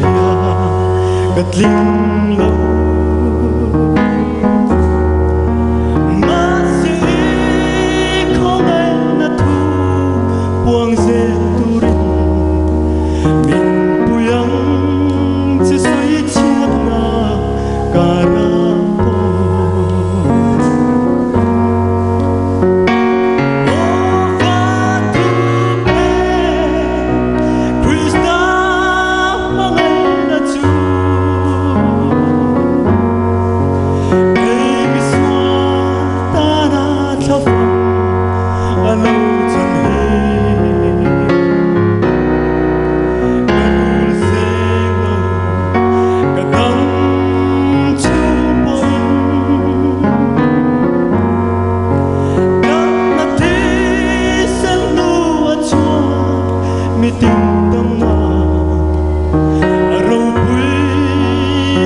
hian ka tling lo. Mahse i khawngaihna thu puang zel turin min pui ang che sawi chhiatna karah pawh. Aw Fatu pe Krista hmangaihna chu kei misual tana thlafang a lo chan hi. Ka rul seng lo, ka dam chung pawhin Damna thisen hnu a chhuak mitin damna a ropui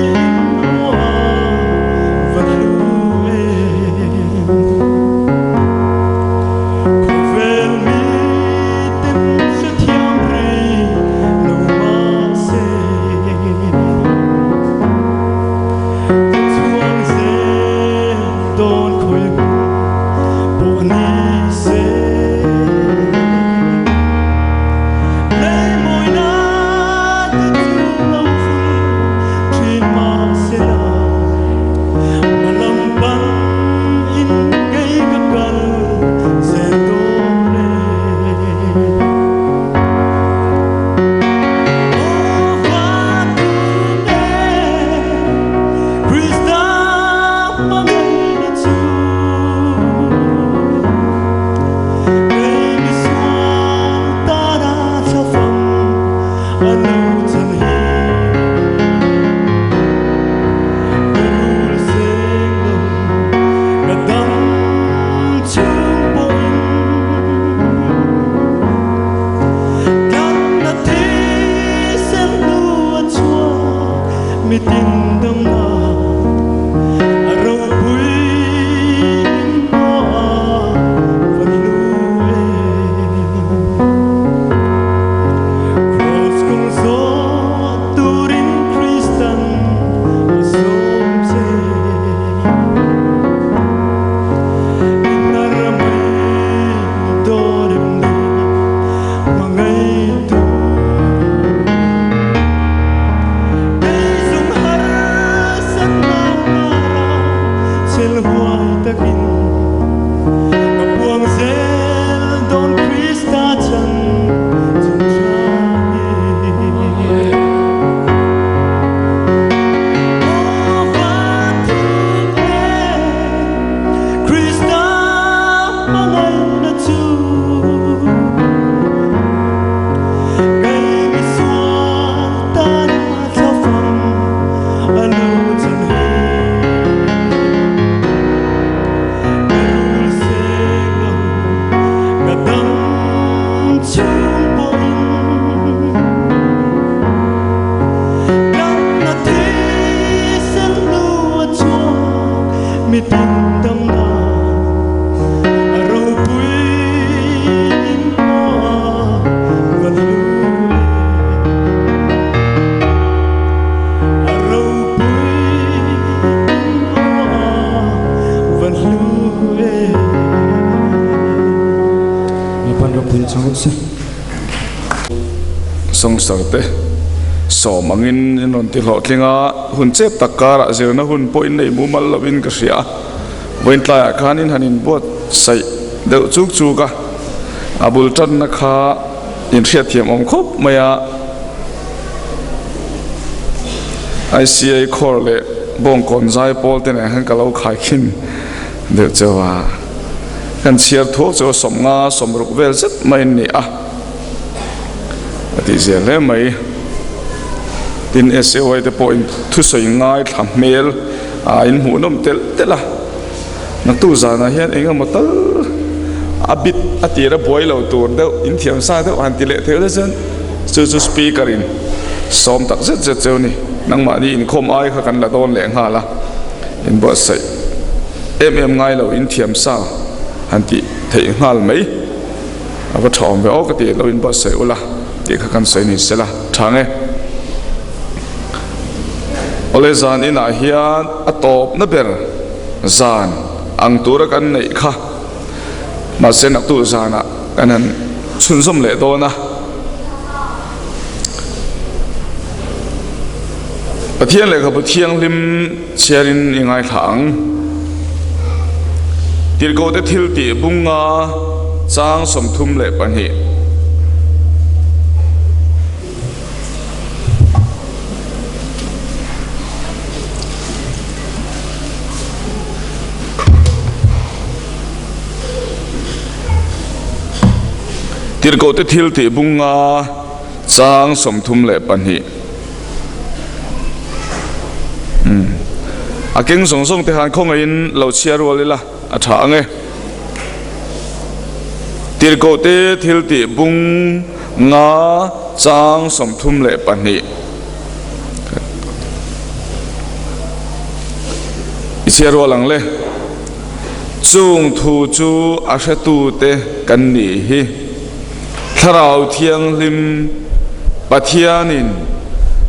in aw a va hlu em. Khawvel mitin hrethiam rei lo mahse ka chhuang zel dawn khawi hmun pawh ni se. Lei mawina te chu lo vul thin mahse la, hmalam pan in kei ka kal zel dawn e. Aw Fatu e, Krista hmangaihna chu kei misual tana thlafang a lo chan hi. Ka rul seng lo, ka dam chung pawhin tlanna thisen hnu a chhuak mitin damna a ropui in aw a va hlu em. Kraws kawng zawh turin Kristan a sawm che. I hnar mai dawn em ni hmangaihtu. Kei zung harsatna kara chel huai takin ka puang zel dawn Krista chan chung tha hi. Aw Vathuk e, Krista hmangaihna chu kei misual tana thlafang a lo chan hi. Ka rul seng lo, ka dam chung pawhin Tlanna thisen hnu a chhuak mitin damna a ropui in aw a va hlu e. A ropui in aw a va hlu e. Lalpan ropui chang rawh se. Sawngsar te sawm angin in rawn ti hlawhtling a, hun chep tak karah zirna hun pawh in nei mumal lovin ka hria a, vawiin tlaiah khan in han inbuatsaih deuh chuk chuk a, a bul tanna kha in hriatthiam awm khawp mai a, ICA khawr leh Bawngkawn zaipawl te nen khan ka lo khaikhin deuh cheu a. Kan chhiar thuak chu 50, 60 vel zet mai an ni a, a tih zia hle mai. Tin, SAY te pawhin thusawi ngaithla hmel a inhmuhnawm telh telh a, naktuk zanah hian eng emaw tal a bit a tir a buai lo tur deuh, inthiam sa deuh han ti leh theih la chuan chu chu speaker in sawm tak zet zet cheu ni. Nangmahni inkhawm ai kha kan la dawn leh nghal a, inbuatsaih. Em em ngai lo in thiam sa han tih theih nghal mai a va tha awm ve aw ka ti lo in buatsaih ula tih kha kan sawi ni sela tha nge. Awle zan inah hian a tawpna ber zan ang tura kan neih kha mahse naktu zanah kan han chhunzawm leh dawn a. Pathian lehkhabu thianghlim chhiarin i ngaithla ang. Tirhkohte thil tih bunga chang 32. Tirhkohte thil tih bunga chang 32. Umm. A keng zawng zawng te khan khawngaihin lo chhiar rual ila a tha ang e. Tirhkohte thil tih bung nga chang 32. I chhiar rual ang le. Chung thu chu a hretute kan nih hi. Thlarau Thianghlim Pathianin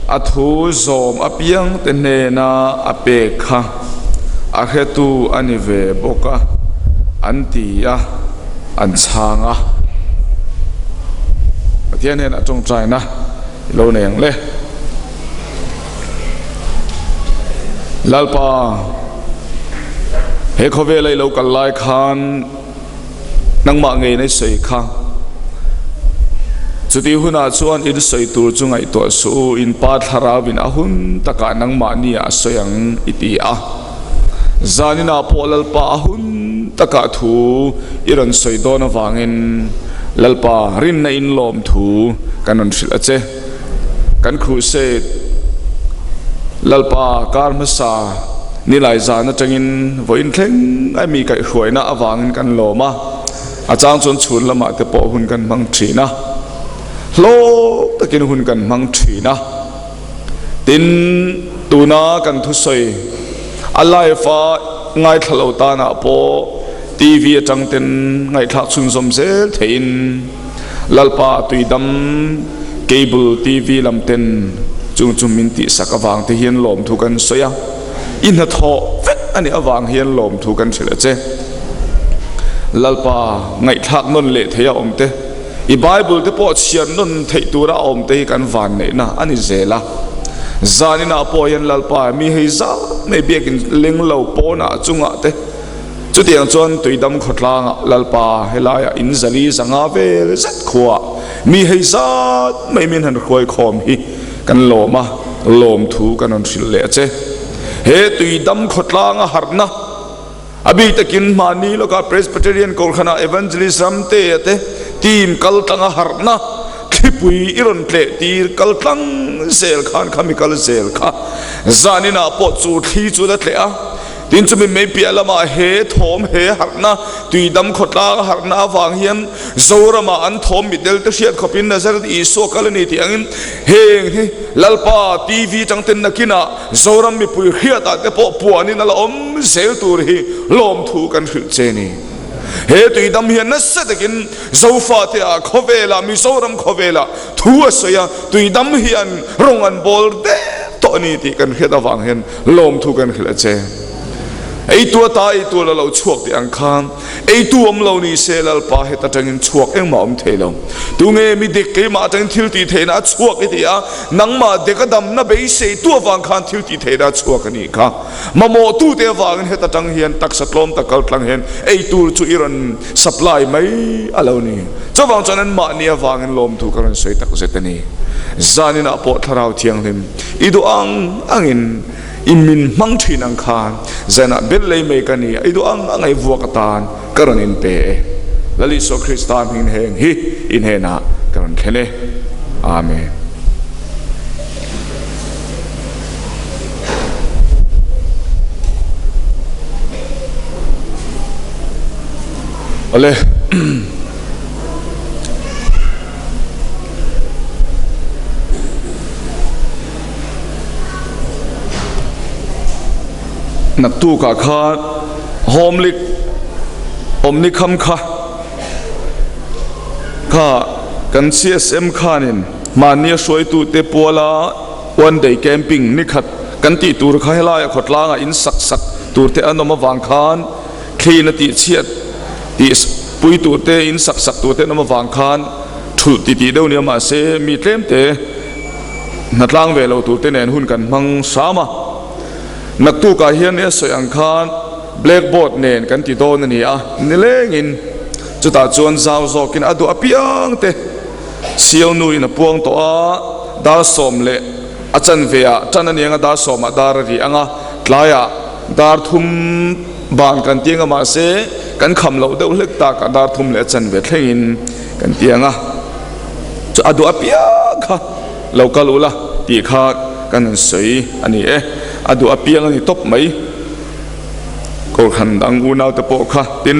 a thu zawm apiangte hnena a pek kha a hretu a ni ve bawk a, an ti a, an chhang a. Pathian hian a tawngtaina i lo nei ang le. Lalpa, he khawvela i lo kal lai khan, Nangmah ngei na i sawi kha. Chutih hunah chuan in sawi tur chu ngaihtuah suh u, in pa thlarau in a hun takah nangmah ni ah a sawi ang i ti a. Zaninah pawh Lalpa a hun takah thu i rawn sawi dawn avangin Lalpa rinna in lawm thu kan rawn hrilh a che. Kan crusade Lalpa kar hmasa nilai zan atangin vawiin thleng a mi kaihhruaina avangin kan lawm a, a chang chuan chhun lamah te pawh hun kan hmang thin a, hlawk takin hun kan hmang thin a. Tin, tuna kan thusawi a live a ngaithla lo tanah pawh TV atang ten ngaihthlak chhunzawm zel theihin, Lalpa tuidam Cable TV lam ten chung chu min tihsak avang te hian lawmthu kan sawi a, i hnathawh vek a nih avang hian lawmthu kan hrilh a che. Lalpa ngaihthlak nawn leh thei a awm te, i Bible te pawh chhiar nawn theih tura a awm te hi kan vanneihna a ni zel a. Zaninah pawh hian Lalpa mi hei zat mai biakin leng lo pawnah chungah te, Chutiang chuan Tuidam khawtlangah Lalpa helaiah in zali zanga vel zet khuaah mi hei zat mai min han hruai khawm hi kan lawm a, lawmthu kan rawn hrilh leh a che. He Tuidam khawtlanga harhna a bik takin hmahni lawkah Presbyterian Kohhranah Evangelist Ramtea te team kal tlanga harhna thlipui i rawn tleh tir kal tlang zel khan kha mi kal zel kha zaninah pawh chu thli chu la tleh a, Tin, chumi mai piah lamah he thawm, he harhna, tuidam khawtlang harhna avang hian Zoramah an thawm mitdel te hriat khawpin Nazareth Isua kal a ni tih angin heng hi Lalpa TV changten nakinah Zoram mipui hriatah te pawh puanin a la awm zel tur hi lawmthu kan hrilh che ni. He tuidam hian nasa takin Zofate ah khawvelah, Mizoram khawvelah thu a sawi a, tuidam hian rawng an bawl der tawh a ni tih kan hriat avang hian Lawmthu kan hrilh a che. Eitu ata eitu la lo chhuak tih ang khan eitu awm lo ni se Lalpa het atangin chhuak engmah awm thei lo. Tunge mi dik keimah atangin thil tih theihna a chhuak i ti a, nangmah dek a damna beiseitu avang khan thil tih theihna a chhuak a nih kha. Mamawhtute avangin het atang hian taksa tlawm tak kal tlang hian eitur chu i rawn supply mai a lo ni. Chuvang chuan anmahni avangin lawmthu ka rawn sawi tak zet a ni. Zaninah pawh Thlarau Thianghlim I duh ang angin i min hmang thin ang khan zanah bel lei mai ka ni a, i duh ang ang ei vuak atan ka rawn inpe e. Lal Isua Krista hmingin heng hi i hnenah ka rawn thlen e. Amen. Awle. Naktukah khan home lik awmni kham kha kha kan CSM khanin mahnia hruaitute puala one day camping ni khat. Kan tih tur kha helaia khawtlanga in sak sak tur te an awm avang khan thliin a tih chhiat tih pui tur te in sak sak tur te an awm avang khan thulh ti tih deuh nia mahse mi tlem te hnatlang ve lo tur te nen hun kan hmang hram a. Naktukah hian a sawi ang khan blackboard nen kan ti dawn a ni a, nilengin chutah chuan zau zawkin a duh apiang te Siau nuin a puang tawh a, dar sawm leh a chanve ah tan a ni ang a, dar sawmah dar a ri ang a, tlaiah dar thum ban kan ti ang a, mahse kan kham loh deuh hlek tak a dar thum leh a chanve thlengin kan ti ang a, chu a duh apiang kha lo kal ula tih kha kan han sawi a ni e, a duh apiang a ni tawp mai. Kohhran dang unau te pawh kha tin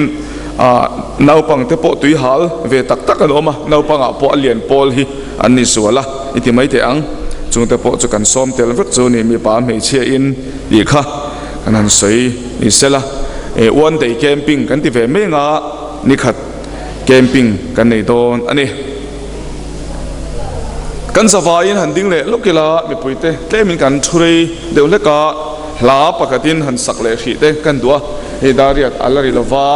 ah naupang te pawh tui hal ve tak tak an awm a, naupang ah pawh a lian pawl hi an ni zual a i ti mai teh ang, chung te pawh chu kan sawm tel vek chu ni mipa hmeichhia in tih kha kan han sawi ni sela eh one day camping kan ti ve mai anga nikhat camping kan nei dawn a ni. Kan zavaiin han ding leh lawk ila mipuite tlemin kan thu rei deuh hlek a, hla pakhatin han sak leh hrih te kan duh a, hei Dariat a la ri lova,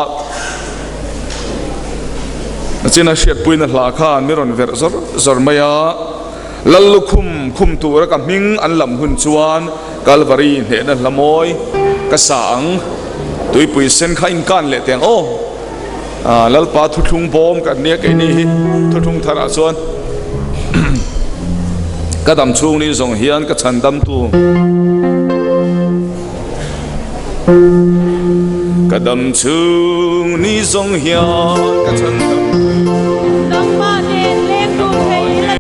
nachina hriatpuina hla khan mi rawn verh zawr zawr mai a, Lal lukhum khum tura ka hming an lam hun chuan Kalvari hnehna hla mawi ka sa ang, tuipui sen kha inkan leh teng aw. Lalpa thuthlung bawm kan nia keini hi thuthlung tharah chuan ka dam chhung ni zawng hian ka chhan dam tu ka dam chhung ni zawng hian ka chhan dam tu Nangmah nen leng duh thei la.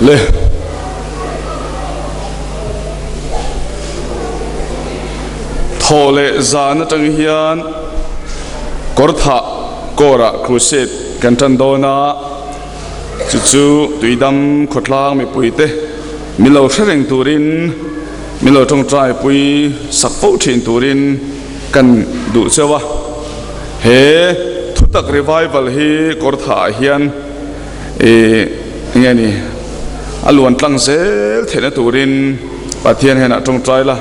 Le. Thaw leh zan atang hian Kawrthah kawrah crusade kan tan dawn a, chu chu Tuidam khawtlang mipuite min lo hre reng turin, min lo tawngtai pui sak fo thin turin kan duh cheu a. He thutak revival hi Kawrthah ah hian Ih, enge ni, a luan tlang zel theihna turin Pathian henah tawngtai la,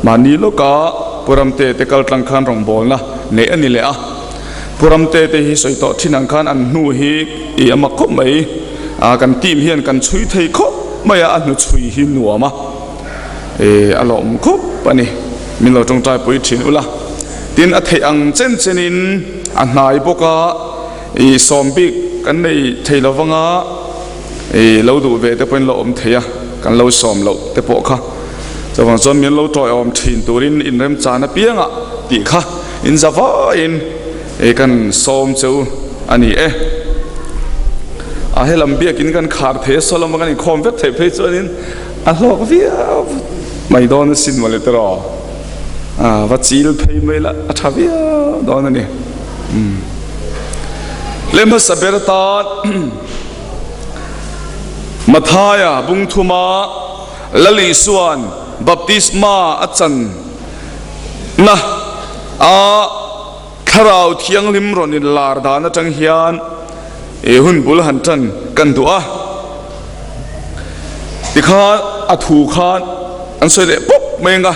mahni lawka Pu Ramte te kal tlang khan rawngbawlna neih a ni leh a. Pu Ramte te hi sawi tawh thin ang khan an hnu hi ih a mak khawp mai, ah kan team hian kan chhui thei khawp mai a, a hnu chhui hi nuam a, ih a lawm khawp a ni, min lo tawngtai pui thin ula. Tin, a theih ang chen chenin a hnai bawk a. I sawm bik kan nei thei lo vanga i lo duh ve te pawhin lo awm thei a, kan lo sawm loh te pawh kha. Chuvang chuan min lo tawiawm thin turin inremchan apiangah tih kha in za vaiin i kan sawm che u a ni e. A helam biakin kan khar thei a, saw lama kan inkhawm vek theih phei chuanin a hlawk viau mai dawn asin mawle tiraw. A va chil phei mai la a tha viau dawn a ni. Leh hmasa ber atan Mathaia bung thuma Lal Isua'n baptisma a chan na a Thlarau Thianghlim rawn in lar dan atang hian i hun bul han tan kan duh a. Tikhan a thu khan an sawi leh pawp mai ang a.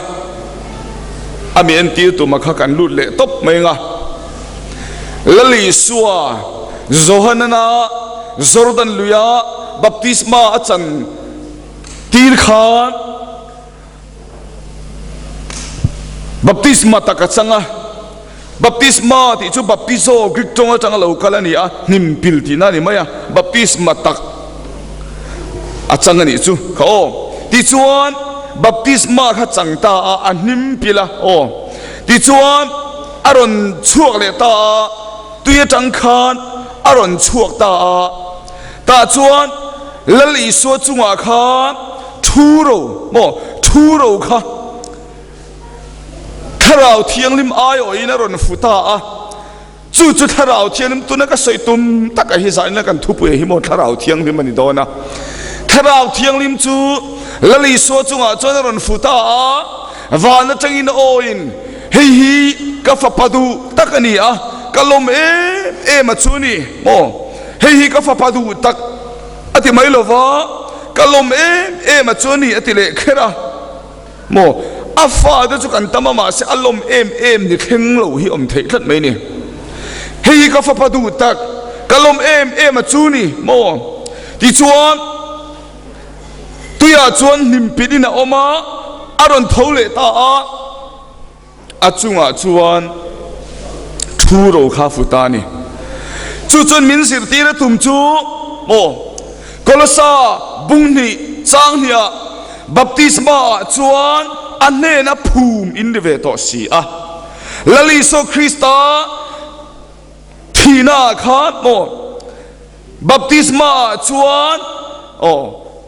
A mi entir tuma kha kan lut leh tawp mai ang a. Lal Isua Johanana Jordan luia baptisma a chan tir khan baptisma tak a chang a. Baptisma tih chu baptizo Greek tawng atanga lo kal a ni a, hnim pil tihna a ni mai a, baptisma tak a chang a nih chu kha aw. Tichuan baptisma kha chang ta a, a hnim pil a aw. Tichuan a rawn chhuak leh ta a, tui atang khan a rawn chhuak ta a, tah chuan Lal Isua chungah khan thu ro maw thu ro kha, Thlarau Thianghlim aiawhin a rawn fu ta a, chu chu Thlarau Thianghlim tuna ka sawi tum taka hi zanin a kan thupui hi maw Thlarau Thianghlim a ni dawn a. Thlarau Thianghlim chu Lal Isua chungah chuan a rawn fu ta a, van atangin a awin, Hei hi ka fapa duh tak a ni a, ka lawm em em a chu ni maw, hei hi ka fapa duh tak a ti mai lova, ka lawm em em a chu a ni a ti leh kher a. Maw? A fate chu kan tam a, mahse a lawm em em ni thleng lo hi awm theih tlat mai ni. Hei hi ka fapa duh tak, ka lawm em em a chu ni maw? Tichuan, tuiah chuan hnimpit in a awm a, a rawn tho leh ta a. A chungah chuan thu ro kha fu ta a ni. Chu chuan min zirtir a tum chu maw? Kolosa bung hnih chang hniah baptisma ah chuan a hnena phum in ri ve tawh si a. Lal Isua Krista thihna ah khan maw baptisma ah chuan aw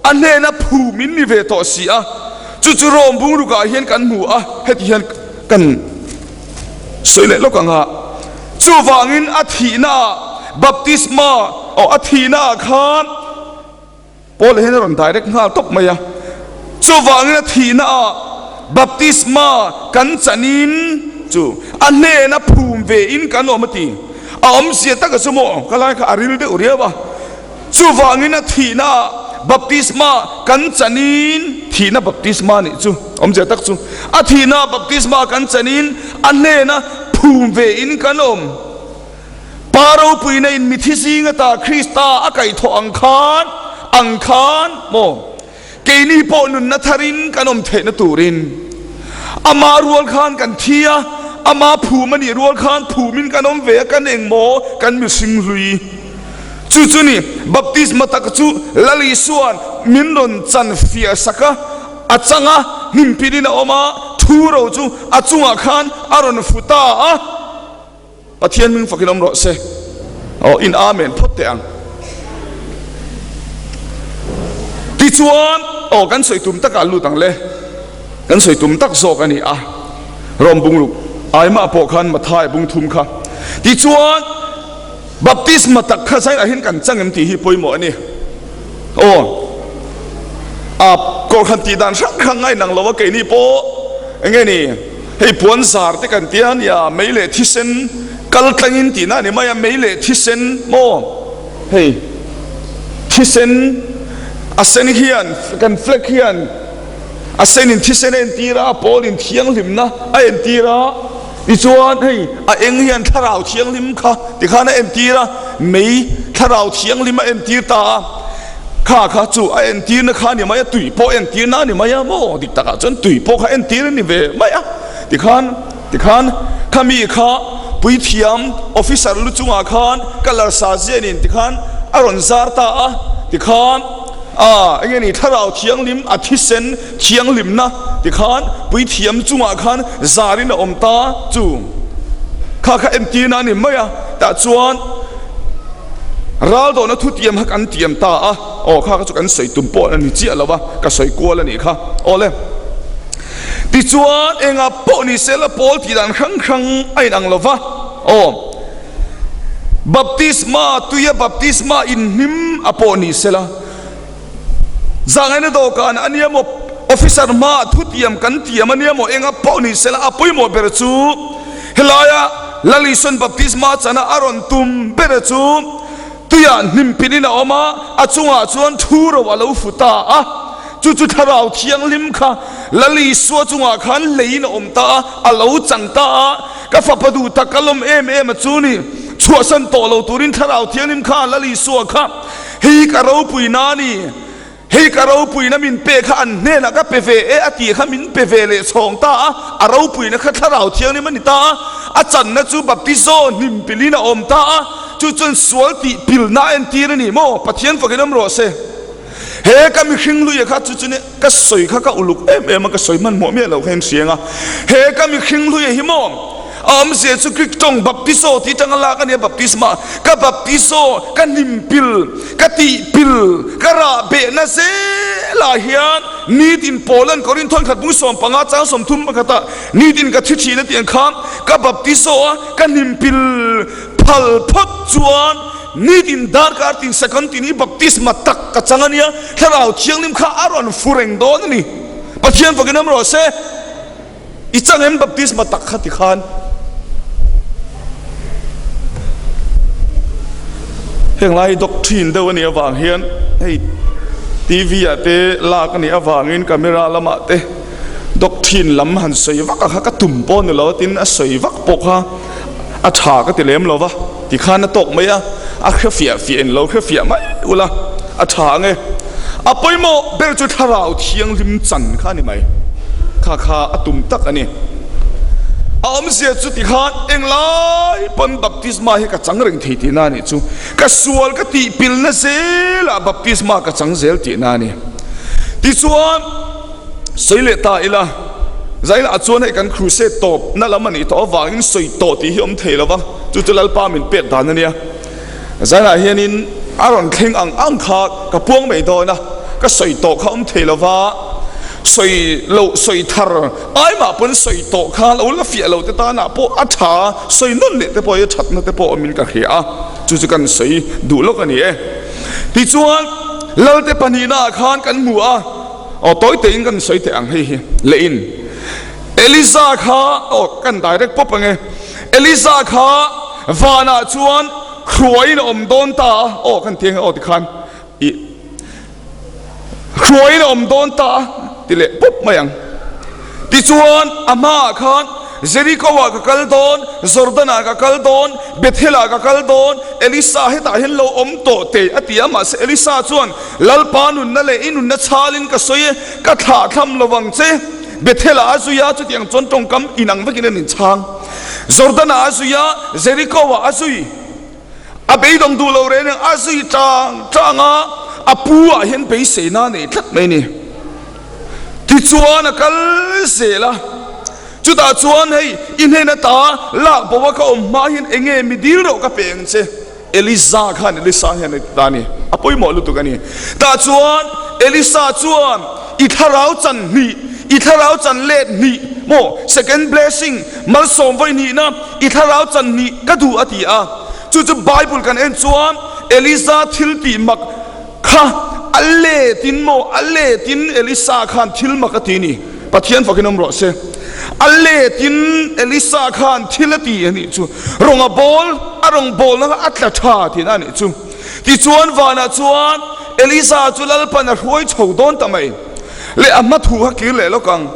a hnena phum in ni ve tawh si a, chu chu Rome bungruk ah hian kan hmu a, heti hian kan sawi leh lawk ang a, chuvangin a thihna ah baptisma aw a thihna ah khan Paul hian a rawn direct nghal tawp mai a, chuvangin a thihna ah baptisma kan chanin chu a hnena phum ve in kan awm a ti. A awmzia taka chu maw ka lai kha a ril deuh riau a, chuvangin a thihna ah baptisma kan chanin thihna baptisma nih chu awmzia tak chu a thihna ah baptisma kan chanin a hnena phum ve in kan awm. Pa ropuina in mithi zing ata Krista a kaihthawh ang khan ang khan maw keini pawh nunna tharin kan awm theihna turin ama rual khan kan thi a, ama phum a nih rual khan phumin kan awm ve a, kan eng maw kan mihring hlui chu chu ni baptisma tak chu Lal Isua'n min rawn chan fiah sak a, a chang a, hnimpilin a awm a, thu ro chu a chungah khan a rawn fu ta a. Pathian hming fakin awm rawh se. Aw, in Amen phawt teh ang. Tichuan, aw kan sawi tum takah lut ang le, kan sawi tum tak zawk a ni a, Rom bungruk aimah pawh khan Mathai bung thum kha. Tichuan, Baptisma tak kha zainah hian kan chang em tih hi pawimawh a ni. Aw, a Kohhran tih dan hrang hrang a inang lo a, keini pawh eng nge ni, hei puan zar te kan tia nia, mei leh thisen kal tlangin tihna a ni mai a, mei leh thisen maw hei thisen a sen hian kan flag hian a senin thisen a entir a, a pawlin thianghlimna a entir a. Tichuan, hei a eng hian Thlarau Thianghlim kha tikhan a entir a, mei Thlarau Thianghlim a entir ta a, kha kha chu a entirna kha a ni mai a, tui pawh entirna a ni mai a maw? Dik takah chuan tui pawh kha entir a ni ve mai a, tikhan tikhan khami kha puithiam officer lu chungah khan colour sa zianin tikhan a rawn zar ta a, tikhan a eng nge ni Thlarau Thianghlim a thisen Thianghlimna tikhan puithiam chungah khan zarin a awm ta chu kha kha entirna a ni mai a, tah chuan ral dawhna thutiam kha kan tiam ta a, aw kha kha chu kan sawi tum pawh a ni chiah lo va, ka sawi kual a nih kha. Aw le. Tichuan engah pawh ni sela pawl tih dan hrang hrang a inang lo va, aw baptisma tuia baptisma inhnim a pawh ni sela, Zahngaina dawhkan a nia maw, officer hmaah thutiam kan tiam a nia maw, enga pawh ni sela a pawimawh ber chu helaia Lal Isuan baptisma chana a rawn tum ber chu tuiah hnimpilhin a awm a, a chungah chuan thu ro a lo fu ta a, chu chu Thlarau Thianghlim kha Lal Isua chungah khan leiin a awm ta a, a lo chang ta a, ka fapa duh tak ka lawm em em a chu ni, chhuahsan tawh lo turin Thlarau Thianghlim kha Lal Isua kha Hei ka ropuina a ni, hei ka ropuina min pe kha an hnenah ka pe ve e a tih kha min pe ve leh chhawng ta a, a ropuina kha Thlarau Thianghlim a ni ta a, a channa chu baptizo hnim pilin a awm ta a, chu chuan sual tih pilna a entir a ni maw? Pathian fakin awm rawh se. He ka mihring luia kha chu chu ka sawi kha ka uluk em em a, ka sawi hmanhmawh miah loh kha in hriang a, he ka mihring luia hi maw? A awmzia chu Greek tawng baptizo tih atanga lak a ni a, baptisma, ka baptizo, ka hnimpil, ka tihpil, ka rah behna zelah hian nitin Paulan Korinth thawnkhat bung 15 chang 30 pakhatah nitin ka thi thin a tih ang khan ka baptizo a, ka hnimpil phal phawt chuan nitin darkar tin second tin hi baptisma tak ka chang a nia, Thlarau Thianghlim kha a rawn fu reng dawn a ni. Pathian fakin awm rawh se. I chang em baptisma tak kha ti khan heng lai doctrine deuh a nih avang hian hei TV ah te lak a nih avangin camera lamah te doctrine lam han sawi vak a kha ka tum pawh a ni lo a tin a sawi vak pawh kha a tha ka ti lem lo va ti khan a tawk mai a a hre fiah fiah in lo hre fiah mai ula a tha ang e. A pawimawh ber chu Thlarau Thianghlim chan kha a ni mai. Kha kha a tum tak a ni. A awmzia chu ti khan englai pawn baptisma hi ka chang reng thei tihna a nih chu. Ka sual ka tih pilna zelah baptisma ka chang zel tihna a ni. Tichuan, sawi leh ta ila, Zailah chuan hei kan crusade tawpna lam a nih tawh avangin sawi tawh tih hi awm thei lo va, chu chu Lalpa min pek dan a nia. Zanah hianin a rawn thleng ang ang kha ka puang mai dawn a, ka sawi tawh kha awm thei lova, sawi loh sawi thar aimah pawn sawi tawh kha lo la fiah lo te tanah pawh a tha, sawi nawn leh te pawh hi a thatna te pawh awmin ka hria a, chu chu kan sawi duh lawk a ni e. Tichuan, Lalte pahnihnaah khan kan hmu a, aw tawi tein kan sawi teh ang hei hi lehin Eliza kha aw kan direct pawp ang e, Eliza kha vanah chuan hruaiin a awm dawn ta a, aw kan ti ang e aw tikhan ih hruaiin a awm dawn ta a ti leh pawp mai ang. Tichuan a hmaah khan Jericho-ah ka kal dawn, Jordan-ah ka kal dawn, Bethel-ah ka kal dawn, Elisa hetah hian lo awm tawh teh a ti a, mahse Elisa chuan Lalpa nunna leh i nunna chhalin ka sawi e, ka thlahthlam lo vang che. Bethel-ah a zui a, chutiang chuan tawngkam inang vekin an inchhang. Jordan-ah a zui a, Jericho-ah a zui. A beidawng duh lo reng reng a zui tang tang a, a pu ah hian beiseina a nei tlat mai a ni. Tichuan a kal zel a, chutah chuan hei i hnen ata lak bo a ka awm hma hian eng nge mi dil rawh ka pe ang che. Eliza khan Elisa hian a ti ta a ni, a pawimawh lutuk a ni. Tah chuan Elisa chuan i thlarau chan hnih, i thlarau chan let hnih, maw, second blessing, malsawm vawi hnihna, i thlarau chan hnih ka duh a ti a. Chu chu Bible kan en chuan Elisa thil tih mak kha a letin maw, a letin Elisa khan thil mak a ti ni. Pathian fakin awm rawh se. A letin Elisa khan thil a ti a nih chu. Rawng a bawl, a rawng bawlna kha a tla tha tihna a nih chu. Tichuan vanah chuan Elisa chu Lalpan a hruai chho dawn ta mai. Leh a hma thu kha kir leh lawk ang.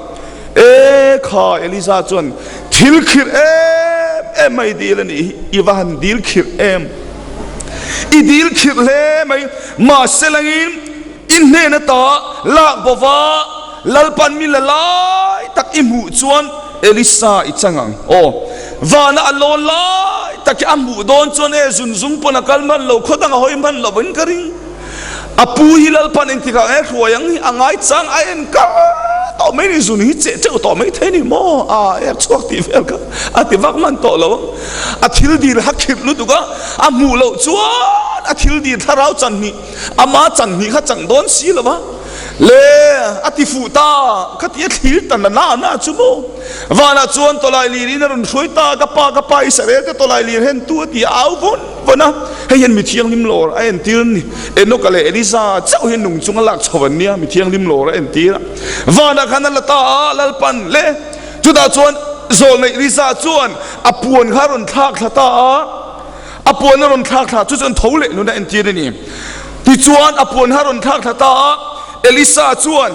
E kha Elisa chuan thil khirh em em mai dil a nih hi, i va han dil khirh em. I dil khirh hle mai, mahse langin I hnen ata lak bova Lalpan mi la lai tak i hmuh chuan Elisa i chang ang. Aw, vana a lawn lai tak hi a hmuh dawn chuan e zun zung pawn a kal hman lo, khaw dang a hawi hman lo in ka ring. A pu hi Lalpan engtikah nge hruai ang hi a ngai chang a en kar tawh mai ni, zun hi cheh teuh tawh mai thei ni maw? A er chhuak tih vel kha a ti vak hman tawh lo ang. A thil dil ha khirh lutuk a, a hmuh loh chuan a thil dil thlarau chan hnih Ama chan hnih kha chang dawn si lo va, le a ti fuh ta, kha ti a thlir ta na na na chu maw? Vanah chuan tawlai lir in a rawn hruai ta, ka pa, ka pa Israel te tawlai lir hen tu a ti a au vawn vawn a, hei hian mi thianghlim lawr a entir ni, Enoka leh Eliza chauh hi nung chunga lak chho an nia, mi thianghlim lawr a entir a, vanah khan a la ta a, Lalpan le chutah chuan zawlneih Eliza chuan a puan kha a rawn thlak thla ta a. A puan a rawn thlak thla chu chuan tho leh nun a entir a ni. Tichuan a puan kha a rawn thlak thla ta a, Elisa chuan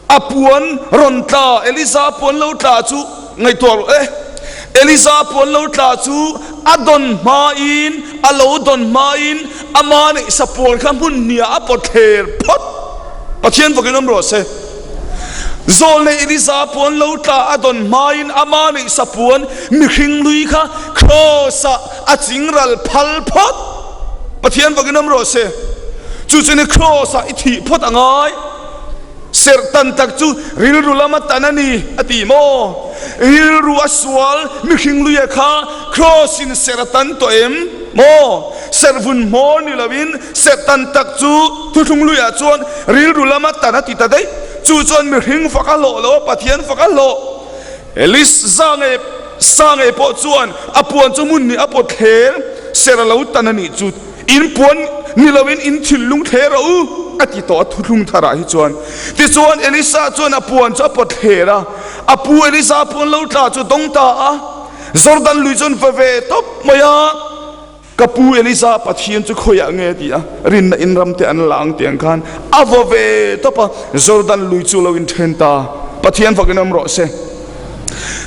a puan rawn tla, Elisa puan lo tla chu ngaihtuah rawh e. Elisa puan lo tla chu a dawn hmain, a lo dawn hmain ama neihsa puan kha hmun hniah a pawt thler phawt. Pathian vakin awm rawh se. Zawlnei Elisa puan lo tla a dawn hmain ama neih sapuan mihring lui kha Kraws-ah a chingral phal phawt. Pathian vakin awm rawh se. Chu chu ni Kraws-ah i thih phawt a ngai. Serh tan tak chu rilru lama tan a ni a ti maw? Rilru a sual mihring luia kha Kraws-in serh a tan tawh em maw? Serh vun hmawr ni loin serh tan tak chu thuthlung luiah chuan rilru lama tan a ti ta daih. Chu chuan mihring fak a hlawh lo a, Pathian fak a hlawh. Elis za ngei sa ngei pawh chuan a puan chu hmun nih a pawt thler ser a lo tan a nih chu. In puan ni loin in thinlung thler rawh u a ti tawh a thuthlung tharah hi chuan. Tichuan Elisa chuan a puan chu a pawt thler a, a pu Elisa puan lo tla chu dawng ta a, Jordan lui chuan va ve tawp mai a. Ka pu Elisa Pathian chu khawiah nge ti a rinna in ram te an la ang tiang khan a vaw ve tawp a, Jordan lui chu lo inthen ta. Pathian fakin awm rawh se.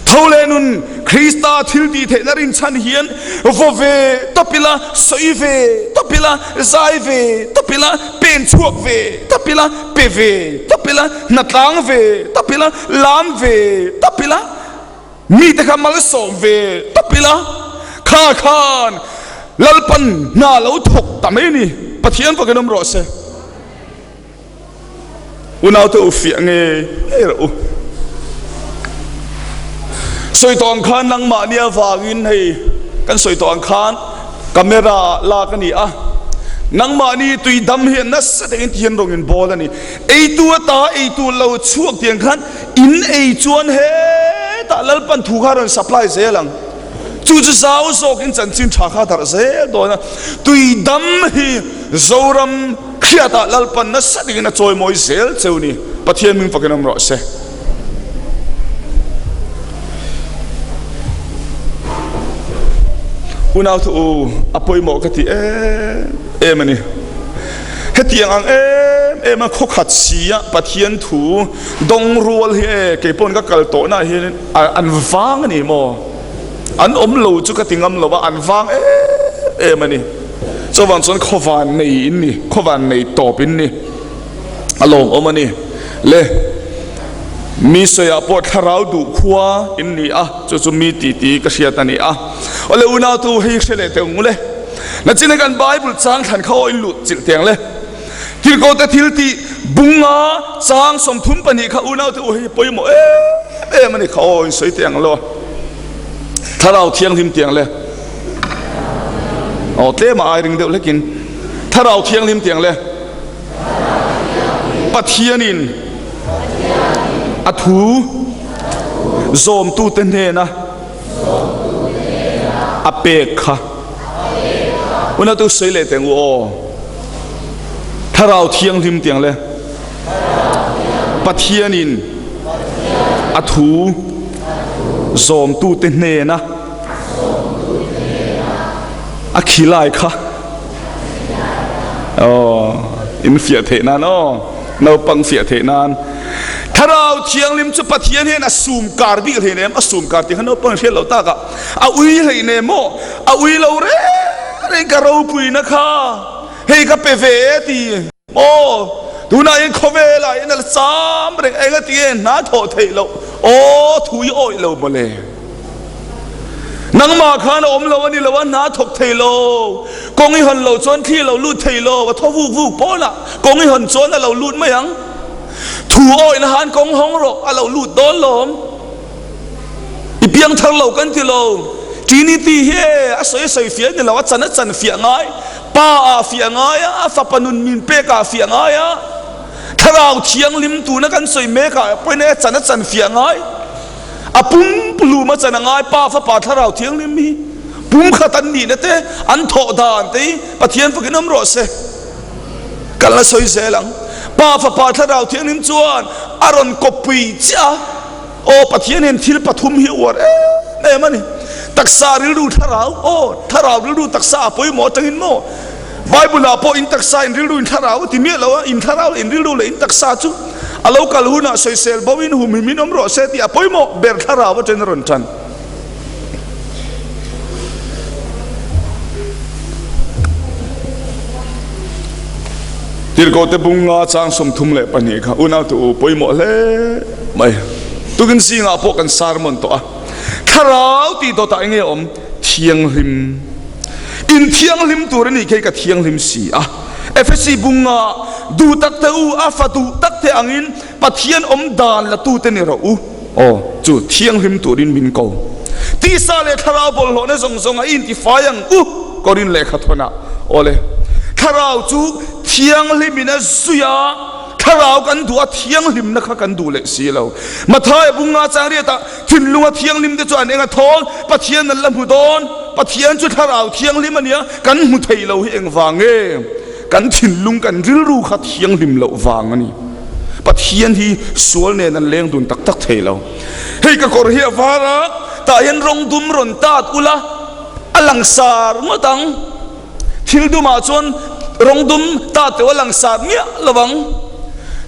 Tho leh nun Krista thil tih theihna rinchhan hian vaw ve tawp ila, sawi ve tawp ila, zai ve tawp ila, pen chhuak ve tawp ila, pe ve tawp ila, hnatlang ve tawp ila, lam ve tawp ila, Mite kha malsawm ve tawp ila, kha khan Lalpan hna lo thawk ta mai a ni. Pathian fakin awm rawh se. Unaute u fiah ngei ngei rawh u. Sawi tawh ang khan nangmahni avangin hei kan sawi tawh ang khan camera lak a ni a. Nangmahni tui dam hian nasa takin tihian rawng in bawl a ni. Eitu ata eitu lo chhuak tiang khan In ei chuan hetah Lalpan thu kha a rawn supply zel ang. Chu chu zau zawkin chanchin tha kha a darh zel dawn a. Tui dam hi Zoram hriatah Lalpan nasa takin a chawimawi zel cheu ni. Pathian hming fakin awm rawh se. Unau thu u, a pawimawh ka ti em em a ni. Hetiang ang em em a khawkhat sia Pathian thu Dawng rual hi e, kei pawn ka kal tawh na hian an vang a ni maw? An awm lo chu ka ti ngam lo a, an vang em em a ni. Chuvang chuan khawvan nei in ni, khawvan nei tawp in ni. A lawmawm a ni. Le, mi sawiah pawh thlarau duh khua in ni a, chu chu mi ti ti ka hriat a ni a. Awle unautu hei hre leh teh ang u le. Nachina kan Bible chang thlan kha aw in luh chilh teh ang le. Thilkote thil tih bunga chang 32 kha unaute u hei pawimawh em em a ni kha aw in sawi teh ang lo Thlarau Thianghlim tiang le aw tlema ai ring deuh hlekin Thlarau Thianghlim tiang le. Pathianin a thu zawmtute hnena a pek kha. Unautu sawi leh teh ang u aw. Thlarau Thianghlim tiang le Pathianin a thu zawmtute hnena a khilai kha aw in fiah theih nan aw naupang fiah theih nan Thlarau Thianghlim chu Pathian hian a sum kar bik hlei nem a sum kar tih kha naupang hriat loh tak ah a ui hlei nem maw a ui lo reng reng ka ropuina kha hei ka pe ve e ti maw tunah hian khawvelah hian a la cham reng eng a ti nge hna thawh theih loh aw thu i awih lo mawle. Nangmah khan a awm lo a ni lo a, hna a thawk thei lo. Kawng i hawn loh chuan thli a lo lut thei lo, a thaw vuk vuk pawnah kawng i hawn chuan a lo lut mai ang. Thu awihna han kawng hawng rawh, a lo lut dawn lawm. I piang thar lo kan ti lo. Trinity hi e, a sawi a sawi fiah a ni lo, a chan a chan fiah ngai. Pa ah fiah ngai a, a fapa nun min pek ah fiah ngai a. Thlarau Thianghlim tuna kan sawi mek ah pawhin e, a chan a chan fiah ngai. A pum hlum a chan a ngai Pa Fapa Thlarau Thianghlim hi pumkhat an nihna te an thawh dan te hi Pathian fakin awm rawh se. Kan la sawi zel ang. Pa Fapa Thlarau Thianghlim chuan a rawn kawppui chiah a, aw Pathian hian thil pathum hi a uar em em a ni. Taksa rilru thlarau, aw thlarau rilru taksa a pawimawh atangin maw Bible ah pawh in taksa in rilru in thlarau a ti miah lo a, in thlarau leh in rilru leh in taksa chu a lo kal hunah sawisel bo in humhim in awm rawh se tih a pawimawh ber thlarau atangin a rawn tan. Tirhkohte bunga chang 32 kha unau te u pawimawh hle mai. Tukin zingah pawh kan sermon tawh a, thlarau tih dawtah enge awm? Thianghlim. In thianghlim tur a nih khi ka thianghlim si a. Efesi bunga duh tak te u, a fa duh tak te angin Pathian awm dan la tu te ni rawh u. Aw, chu thianghlim turin min ko. Tisa leh thlarau bawlhhlawhna zawng zawng a intifai ang u, Korin lehkha thawnah. Awle, thlarau chu thianghlimin a zui a. Thlarau kan duh a, thianghlimna kha kan duh leh si lo. Mathaia bunga chang riatah thinlunga thianghlim te chu an eng a thawl, Pathian an la hmu dawn, Pathian chu thlarau thianghlim a nia, kan hmu thei lo hi engvang nge? Kan thinlung, kan rilru kha thianghlim loh vang a ni. Pathian hi sual nen an leng dun tak tak thei lo. Hei ka kawr hi a var a, tah hian rawng dum rawn tat ula, a langsar ngawt ang. Thil dumah chuan rawng dum ta teuh a langsar miah lo vang.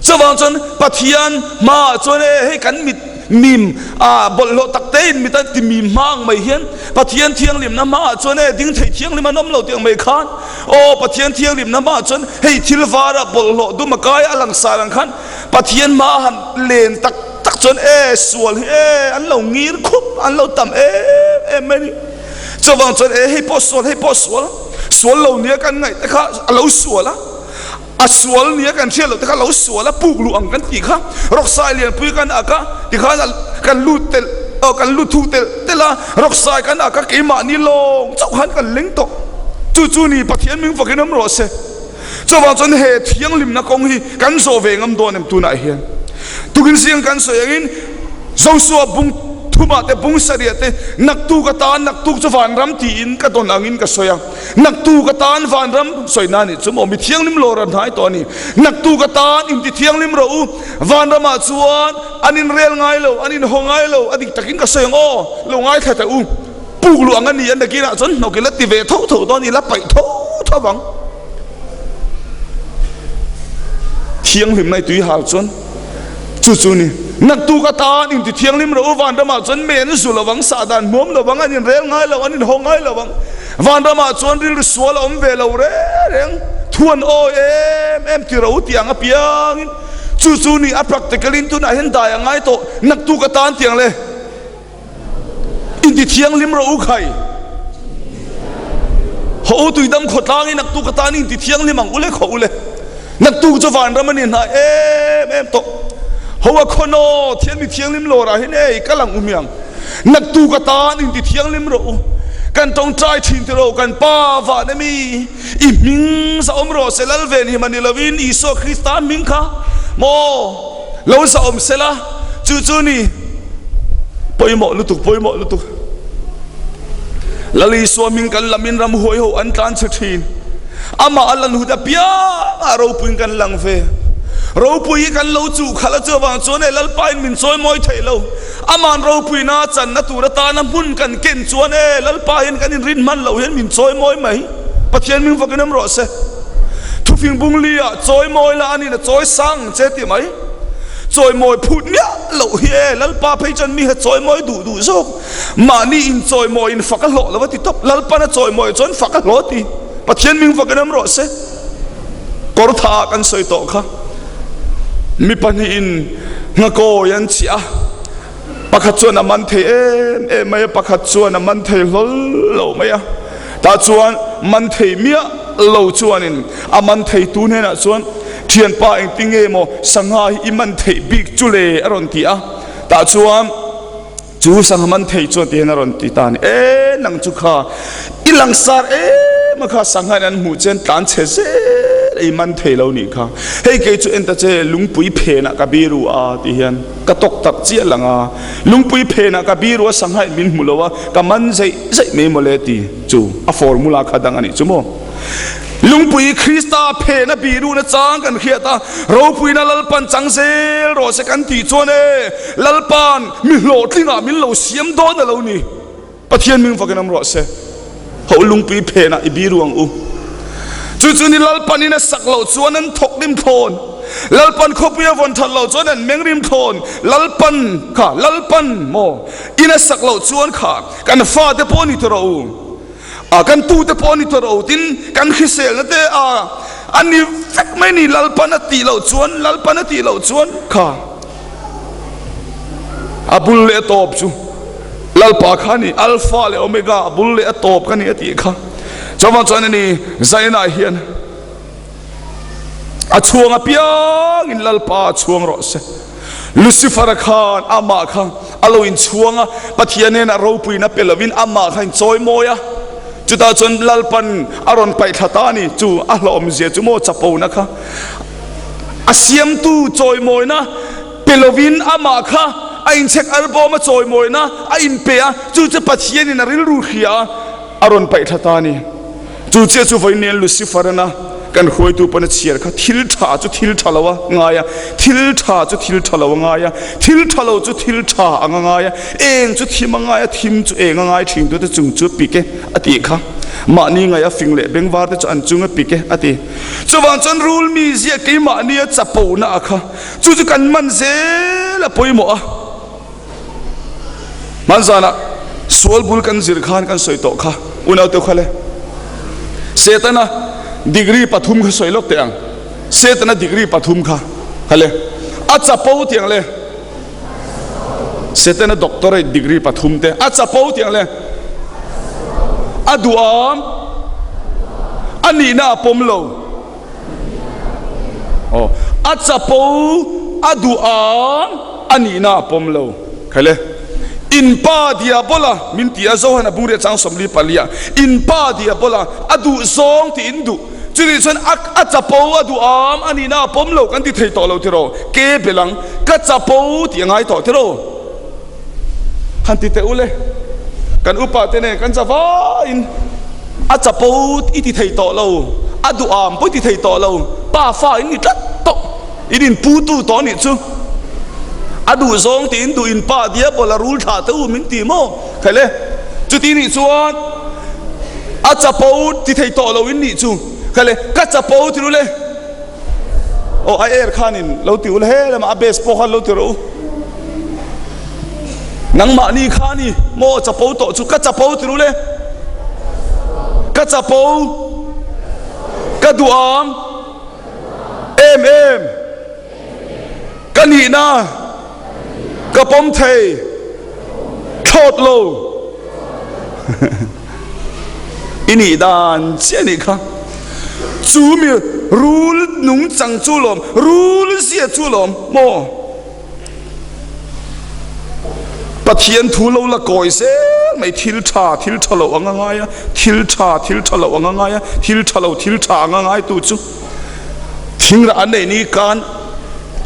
Chuvang chuan Pathian hmaah chuan e hei kan mit mim ah bawlhhlawh tak te in mit a ti mim hma ang mai hian Pathian thianghlimna hmaah chuan e ding thei thianghlim an awm lo tih ang mai khan aw Pathian thianghlimna hmaah chuan hei thil varah bawlhhlawh dum a kai a langsar ang khan Pathian hmaa han len tak tak chuan e sual hi e an lo ngir khup an lo tam em em mai a ni. Chuvang chuan e hei pawh sual, hei pawh sual, sual lo nia kan ngaih te kha a lo sual a, a sual nia kan hriat loh te kha a lo sual a, puk luh ang kan tih kha rawksai lianpui kan ak a, tikhan kan lut telh aw kan lut thu telh telh a, rawksai kan ak a keimahni lawng chauh khan kan leng tawh. Chu chu ni Pathian ming fakin awm rawh se. Chuvang chuan he thianghlimna kawng hi kan zawh ve ngam dawn em tunah hian? Tukin zing kan sawi angin Joshua bung thumah te bung sarih te naktuk atan naktuk chu vanram tiin ka dawn angin ka sawi a, naktuk atan vanram sawi na nih chu maw mi thianghlim lawr a hnai tawh a ni. Naktuk atan inti thianghlim rawh u, vanramah chuan an inrel ngai lo, an inhaw ngai lo, a dik takin ka sawi ang aw, lo ngaithla teh u. Puk luh ang a ni a, nakinah chuan hnawk ila ti ve tho tho dawn ila paih tho tho vang. Thianghlimna i tui hal chuan chu chu ni. Naktuk atan inti thianghlim rawh u, vanramah chuan men zu lo vang, sahdan hmuam lo vang, an inrel ngai lo, an inhaw ngai lo vang. Vanramah chuan rilru sual a awm ve lo reng reng, thuan awi em em ti rawh u tih ang apiangin chu chu ni. A practical in tunah hian dai a ngai tawh, naktuk atan tiang le. Inti thianghlim rawh u khai. Haw u tuidam khawtlangin naktuk atan inti thianghlim ang u le khaw u le. Naktuk chu vanram a ni hnai em em tawh. Haw a khaw thian mi thianghlim lawrah hian ei kal ang u miang. Naktuk atan inti thianghlim rawh u. Kan tawngtai thin ti rawh kan pa van ami i hming za awm rawh se Lalvenhima ni lovin Isua Krista hming kha. Maw lo zahawm sela chu chu ni pawimawh lutuk pawimawh lutuk. Lal Isua hming kan lamin ramhuai ho an tlan chhe thin. Amah a lan hut apiang ah ropuiin kan lang ve. Ropui hi kan lo chuh khalh a chuvang chuan e Lalpain min chawi mawi theih lo. Aman ropuina a channa tur atana hmun kan ken chuan e Lalpa hian kan inrin hman loh hian min chawi mawi mai. Pathian hming vakin awm rawh se. Thufing bung li ah chawi mawi la anin a chawi sang ang che tih mai. Chawi mawi phut miah loh hi e Lalpa phei chuan mi ha chawi mawi duh duh zawk. Mahni in chawi mawi in fak a hlawh lo a ti tawp. Lalpan a chawi mawi chuan fak a hlawh a ti. Pathian hming vakin awm rawh se. Kawr tha ah kan sawi tawh kha. Mi pahnihin nghakawi an chiah a, pakhat chuan a man thei em em mai a, pakhat chuan a man thei hlawl lo mai a. Tah chuan man thei miah lo chuanin a man thei tu hnenah chuan, Thianpa engtin nge maw sangha hi i man theih bik chu le? a rawn ti a. Tah chuan. Chu sangha man thei chuan tihian a rawn ti ta a ni, E nang chu kha i langsar em a kha sangha in an hmuh chen tlan chhe zel a i man thei lo nih kha. Hei kei chu en ta che lungpui phenah ka biru a ti hian ka tawk tak chiah lang a, lungpui phenah ka biru a sangha in min hmu lo a ka man zeih zeih mai mawle ti chu a formula kha dang a nih chu maw. Lungpui Krista phena biruhna chang kan hriat a, ropuina Lalpan chang zel rawh se kan tih chuan e, Lalpan mi hlawhtlingah min lo siam dawn a lo ni. Pathian ming vakin awm rawh se. Ho lungpui phenah i biru ang u. Chu chu ni Lalpanin a sak loh chuan an thawk rim thlawn. Lalpan khawpui a vawn that loh chuan an meng rim thlawn. Lalpan kha, Lalpan maw, in a sak loh chuan kha kan fate pawh ni tawh rawh u. A kan tute pawh a ni tawh ro tin kan hriselna te a a ni vek mai ni Lalpan a tih loh chuan Lalpan a tih loh chuan kha a bul leh a tawp chu Lalpa kha ni Alpha leh Omega a bul leh a tawp ka ni a tih kha chuvang chuan a ni Zainah hian a chhuang apiangin Lalpa a chhuang rawh se. Lucifer-a khan amah kha a lo inchhuang a, Pathian hnenah ropuina pe lovin amah kha inchawi mawi a. Chutah chuan Lalpan a rawn paih thla ta a ni. Chu a hlawhawmzia chu maw chapona kha a siamtu chawimawina pe lovin amah kha a inchhek albawm a chawimawina a inpe a, chu chu Pathianin a rilru hria a, a rawn paih thla ta a ni. Chu chiah chu vawiin Lucifer-ana kan hruaitu pawn a chhiar kha thil tha chu thil tha lo a ngai a, thil tha chu thil tha lo a ngai a, thil tha lo chu thil tha ang a ngai a, eng chu thim a ngai a, thim chu eng a ngai thin tute chung chu a pik e a tih kha. Mahni ngaih a fing leh bengvar te chu an chung a pik e a ti. Chuvang chuan rul mi ziah keimahnia chapona a kha chu chu kan man zel a pawimawh a. Hmanzanah sual bul kan zir khan kan sawi tawh kha unau teuh kha le. Setana degree pathum kha sawi lawk teh ang. Setana degree pathum kha kha le. A chapo tiang le. Setana doctorate degree pathum te a chapo tiang le. A duham a nihna a pawm lo. Aw, a chapo a duh ang a nihna a pawm lo. Khaile, in pa Diabola min ti a, Johan a bungriah chang 44, in pa Diabola a duh zawng tih in duh. Chutih chuan a a chapo a duh am a nihna a pawm lo kan ti thei tawh lo tiraw? Ke bel ang, ka chapo tih a ngai tawh tiraw? Han ti teh u le, kan upa te nen kan zavaiin a chapo i ti thei tawh lo, a duham pawh i ti thei tawh lo, pa fa in ni tlat tawh, in inputu tawh anih chu. A duh zawng tiin duh in pa diabol a rul thlah teh u min ti maw? Khaih le, chuti nih chuan a chapo ti thei tawh lo in nih chu. Khaih le, ka chapo ti ru le. Aw a air khanin lo ti ula he lamah a base pawh khan lo ti rawh u. Nangmahni kha ni maw chapo tawh chu ka chapo ti ru le. Ka chapo ka duham em em ka nihna ka pawm thei thlawt lo. I nih dan chiah nih kha. Chu mi rul nung chang chu lawm, rul zia chu lawm maw? Pathian thu lo la kawi zel mai thil tha thil tha lo anga ngai a, thil tha thil tha lo anga ngai a, thil tha lo thil tha anga ngai tu chu thingrah an nei ni kan.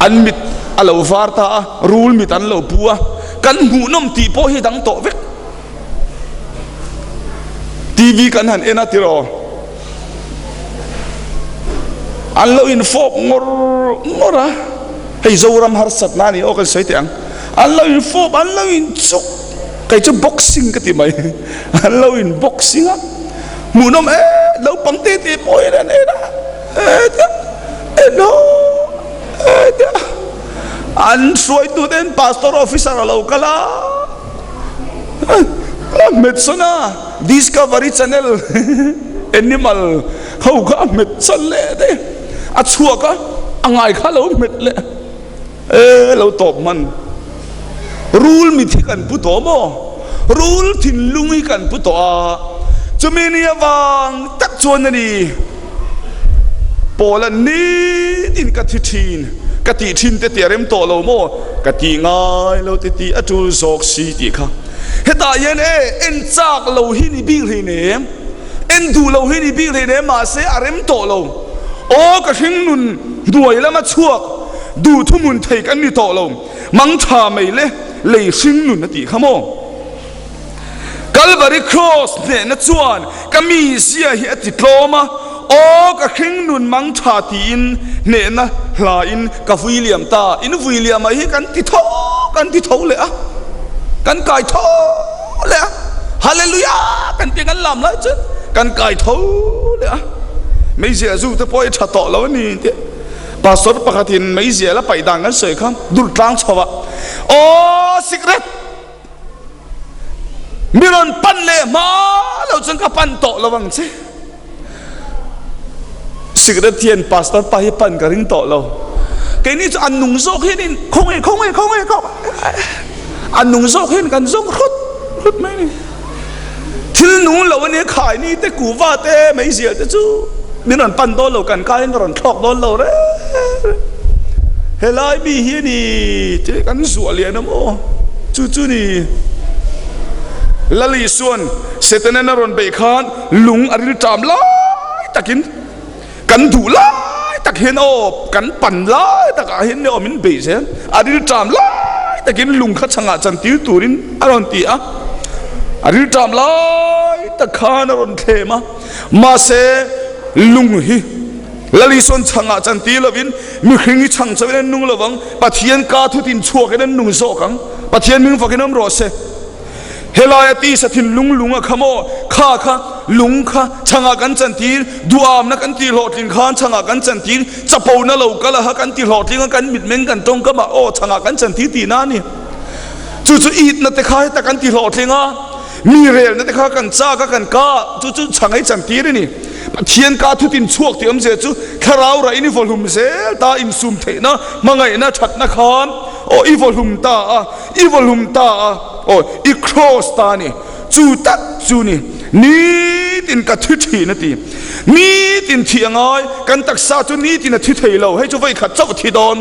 An mit a lo var ta a, rul mit an lo pu a, kan hmuhnawm tih pawh hi dang tawh vek. TV kan han en a tiraw? An lo infawp ngawr ngawr a, hei Zoram harsatna a ni aw kan sawi teh ang. An lo infawp, an lo inchuk, kei chu boxing ka ti mai, an lo in boxing a, hmuhnawm e, naupang te te pawh hian an en a, e tia, en aw, e tia, an hruaitu ten pastor officer a lo kal a, a hmet sawn a, Discovery Channel animal ho kha a hmet sawn leh daih a, a chhuak a, a ngai kha a lo hmet leh. E lo tawp hman. Rul mit hi kan pu tawh maw? Rul thinlung hi kan pu tawh a, chumi ni avang tak chuan a ni. Paula nitin ka thi thin, ka tih thin te tih a rem tawh lo maw? Ka tih ngai lo te tih a tul zawk si tih kha. Hetah hian e en chak lo hi ni bik hleinem, en duh lo hi ni bik hleinem mahse a rem tawh lo. Aw ka hringnun hnuai lama chhuak. Duh thuhmun thei kan ni tawh lo, mang tha mai le lei hring nun a tih kha maw? Kalvari Kraws hnehna chuan ka mizia hi a ti tlawm a, aw ka hring nun mang tha tiin hnehna hlain ka vui liam ta. In vui liam ah hi kan ti tho, kan ti tho leh a, kan kai tho leh a, Hallelujah kan ti kan lam lai chuan kan kai tho leh a, meizial zu te pawh hi tha tawh lo a ni tih. Pastor pakhatin meizial a paih dan kan sawi kha dur tlang chho ah aw sikret mi rawn pan leh hma lo chuan ka pan tawh lo ang che sikret hian pastor pa hi pan ka ring tawh lo keini chu an nung zawk hian in khawnge khawnge khawnge an nung zawk hian kan zawk hrut hrut mai ni. Thil nung lo a nia khaini te kuhva te meizial te chu min rawn pan dawn lo kan kai in rawn thlawk dawn lo reng reng helai mi hi a ni tih kan zuah lian a maw chu chu ni Lali chuan Setanan a rawn beih khan lung a ril ṭam lai takin Kan duh lai tak hian aw, kan pan lai takah hian nia aw min beih zel. A rilṭam lai takin lung kha chhangah chantir turin a rawn ti a. A rilṭam lai tak khan a rawn thlem a. Mahse, lung hi Lalisawn chhangah chantir lovin mihring hi chhang chauhin an nung lovang, Pathian ka thutin chhuakin an nung zawk ang. Pathian hming fakin awm rawh se. Helaia tisa thinlung lung a kha maw? Kha kha, lung kha, chhangah kan chantir, duhamna kan tih hlawhtling khan chhangah kan chantir, chapona lo kal aha kan ti hlawhtling a, kan mitmeng kan tawngkam ah aw chhangah kan chantir tihna a ni. Chu chu itna te kha heta kan ti hlawhtling a, mi relna te kha kan chak a, kan ka, chu chu chhang ei chantir a ni. Pathian ka thutin chhuak tih awmzia chu thlarau raiin i vawhlum zel ta, insum theihna, hmangaihna, thatna khan aw i vawhlum ta a, I vawhlum ta a, aw, i cross ta a ni. Chu tak chu ni, nitin ka thi thin a ti. Nitin thih a ngai, kan taksa chu nitin a thi thei lo, hei chu vawikhat chauh a thi dawn.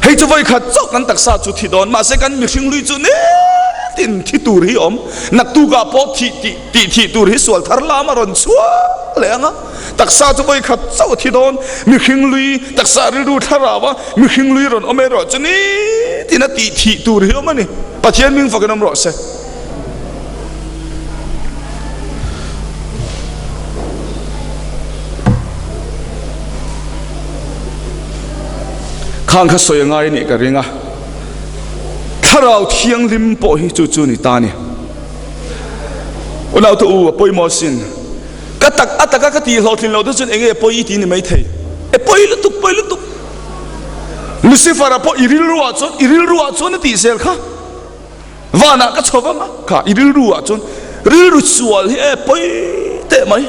Hei chu vawikhat chauh kan taksa chu thi dawn, mahse kan mihring lui chu nitin thi tur hi awm. Naktukah pawh thih tih tih thih tur hi sual thar lam a rawn chhuak leh ang a. Taksa chu vawikhat chauh a thi dawn, mihring lui taksa rilru thlarau a mihring lui rawn awm erawh chu nitin a tih thih tur hi awm a ni. Pathian hming fakin awm rawh se. Khang kha sawi a ngai a nih ka ring a, Thlarau Thianghlim pawh hi chu chu ni ta a ni. Unaute u, a pawimawh asin. Ka tak a taka ka tih hlawhtlin loh te chuan enge pawi i ti ni maithei? E pawi lutuk, pawi lutuk. Lucifer-a pawh i rilru ah chuan, i rilru ah chuan a tih zel kha. Vanah ka chho vang a, kha i rilru ah chuan rilru sual hi e pawi teh mai.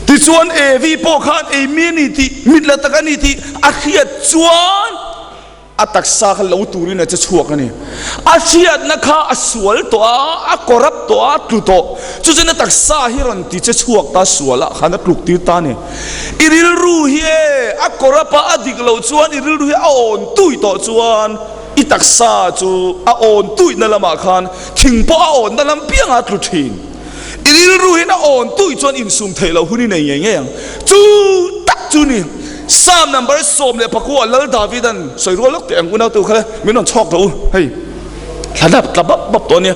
Tichuan Evi pawh khan ei mi a ni tih, mit la tak a ni tih a hriat chuan, A taksa kha lo turin a che chhuak a ni. A hriatna kha a sual tawh a, a corrupt tawh a, a tlu tawh. Chu chuan a taksa hi rawn ti che chhuak ta, sualah khan a tluk tir ta a ni. I rilru hi e, a corrupt a, a dik loh chuan i rilru hi a awn tui tawh chuan i taksa chu a awn tuihna lamah khan thing pawh a awnna lam piangah a tlu thin. I rilru hian a awn tui chuan insum theih loh hun i nei ngei ngei ang. Chu tak chu ni. Psalm number 14 Lal Davidan sawi rual lawk teh ang unautu kha le min rawn chhawk rawh u hei thla dap tla bap bap tawh ania.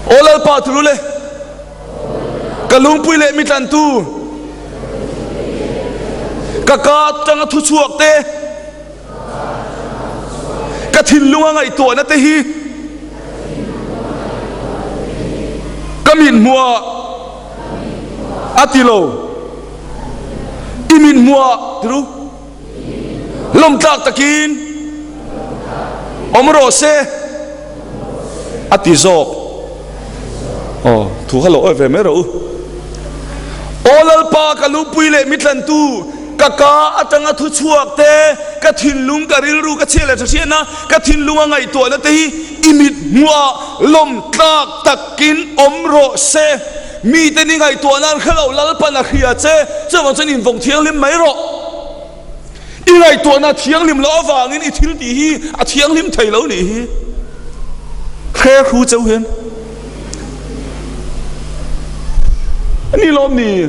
Aw Lalpa tulu le ka lungpui leh mi tlantu ka ka atanga thu chhuak te ka thinlunga ngaihtuahna te hi ka mit hmuah a ti lo i mit hmuah ti ru lawmtlak takin awm rawh se a ti zawk aw thu kha lo awi ve mai rawh u aw lalpa ka lupui leh mitlantu ka ka atanga thu chhuak te ka thinlung ka rilru ka chhiat leh tha hriatna ka thinlunga ngaihtuahna te hi i mit hmuah lawmtlak takin awm rawh se Mite ni ngaihtuah nan hre lo Lalpan a hria che, chuvang chuan invawng thianghlim mai rawh. I ngaihtuahna a thianghlim loh avangin i thil tih hi a thianghlim thei lo nih hi. Hre hru cheu hian a ni lawm ni?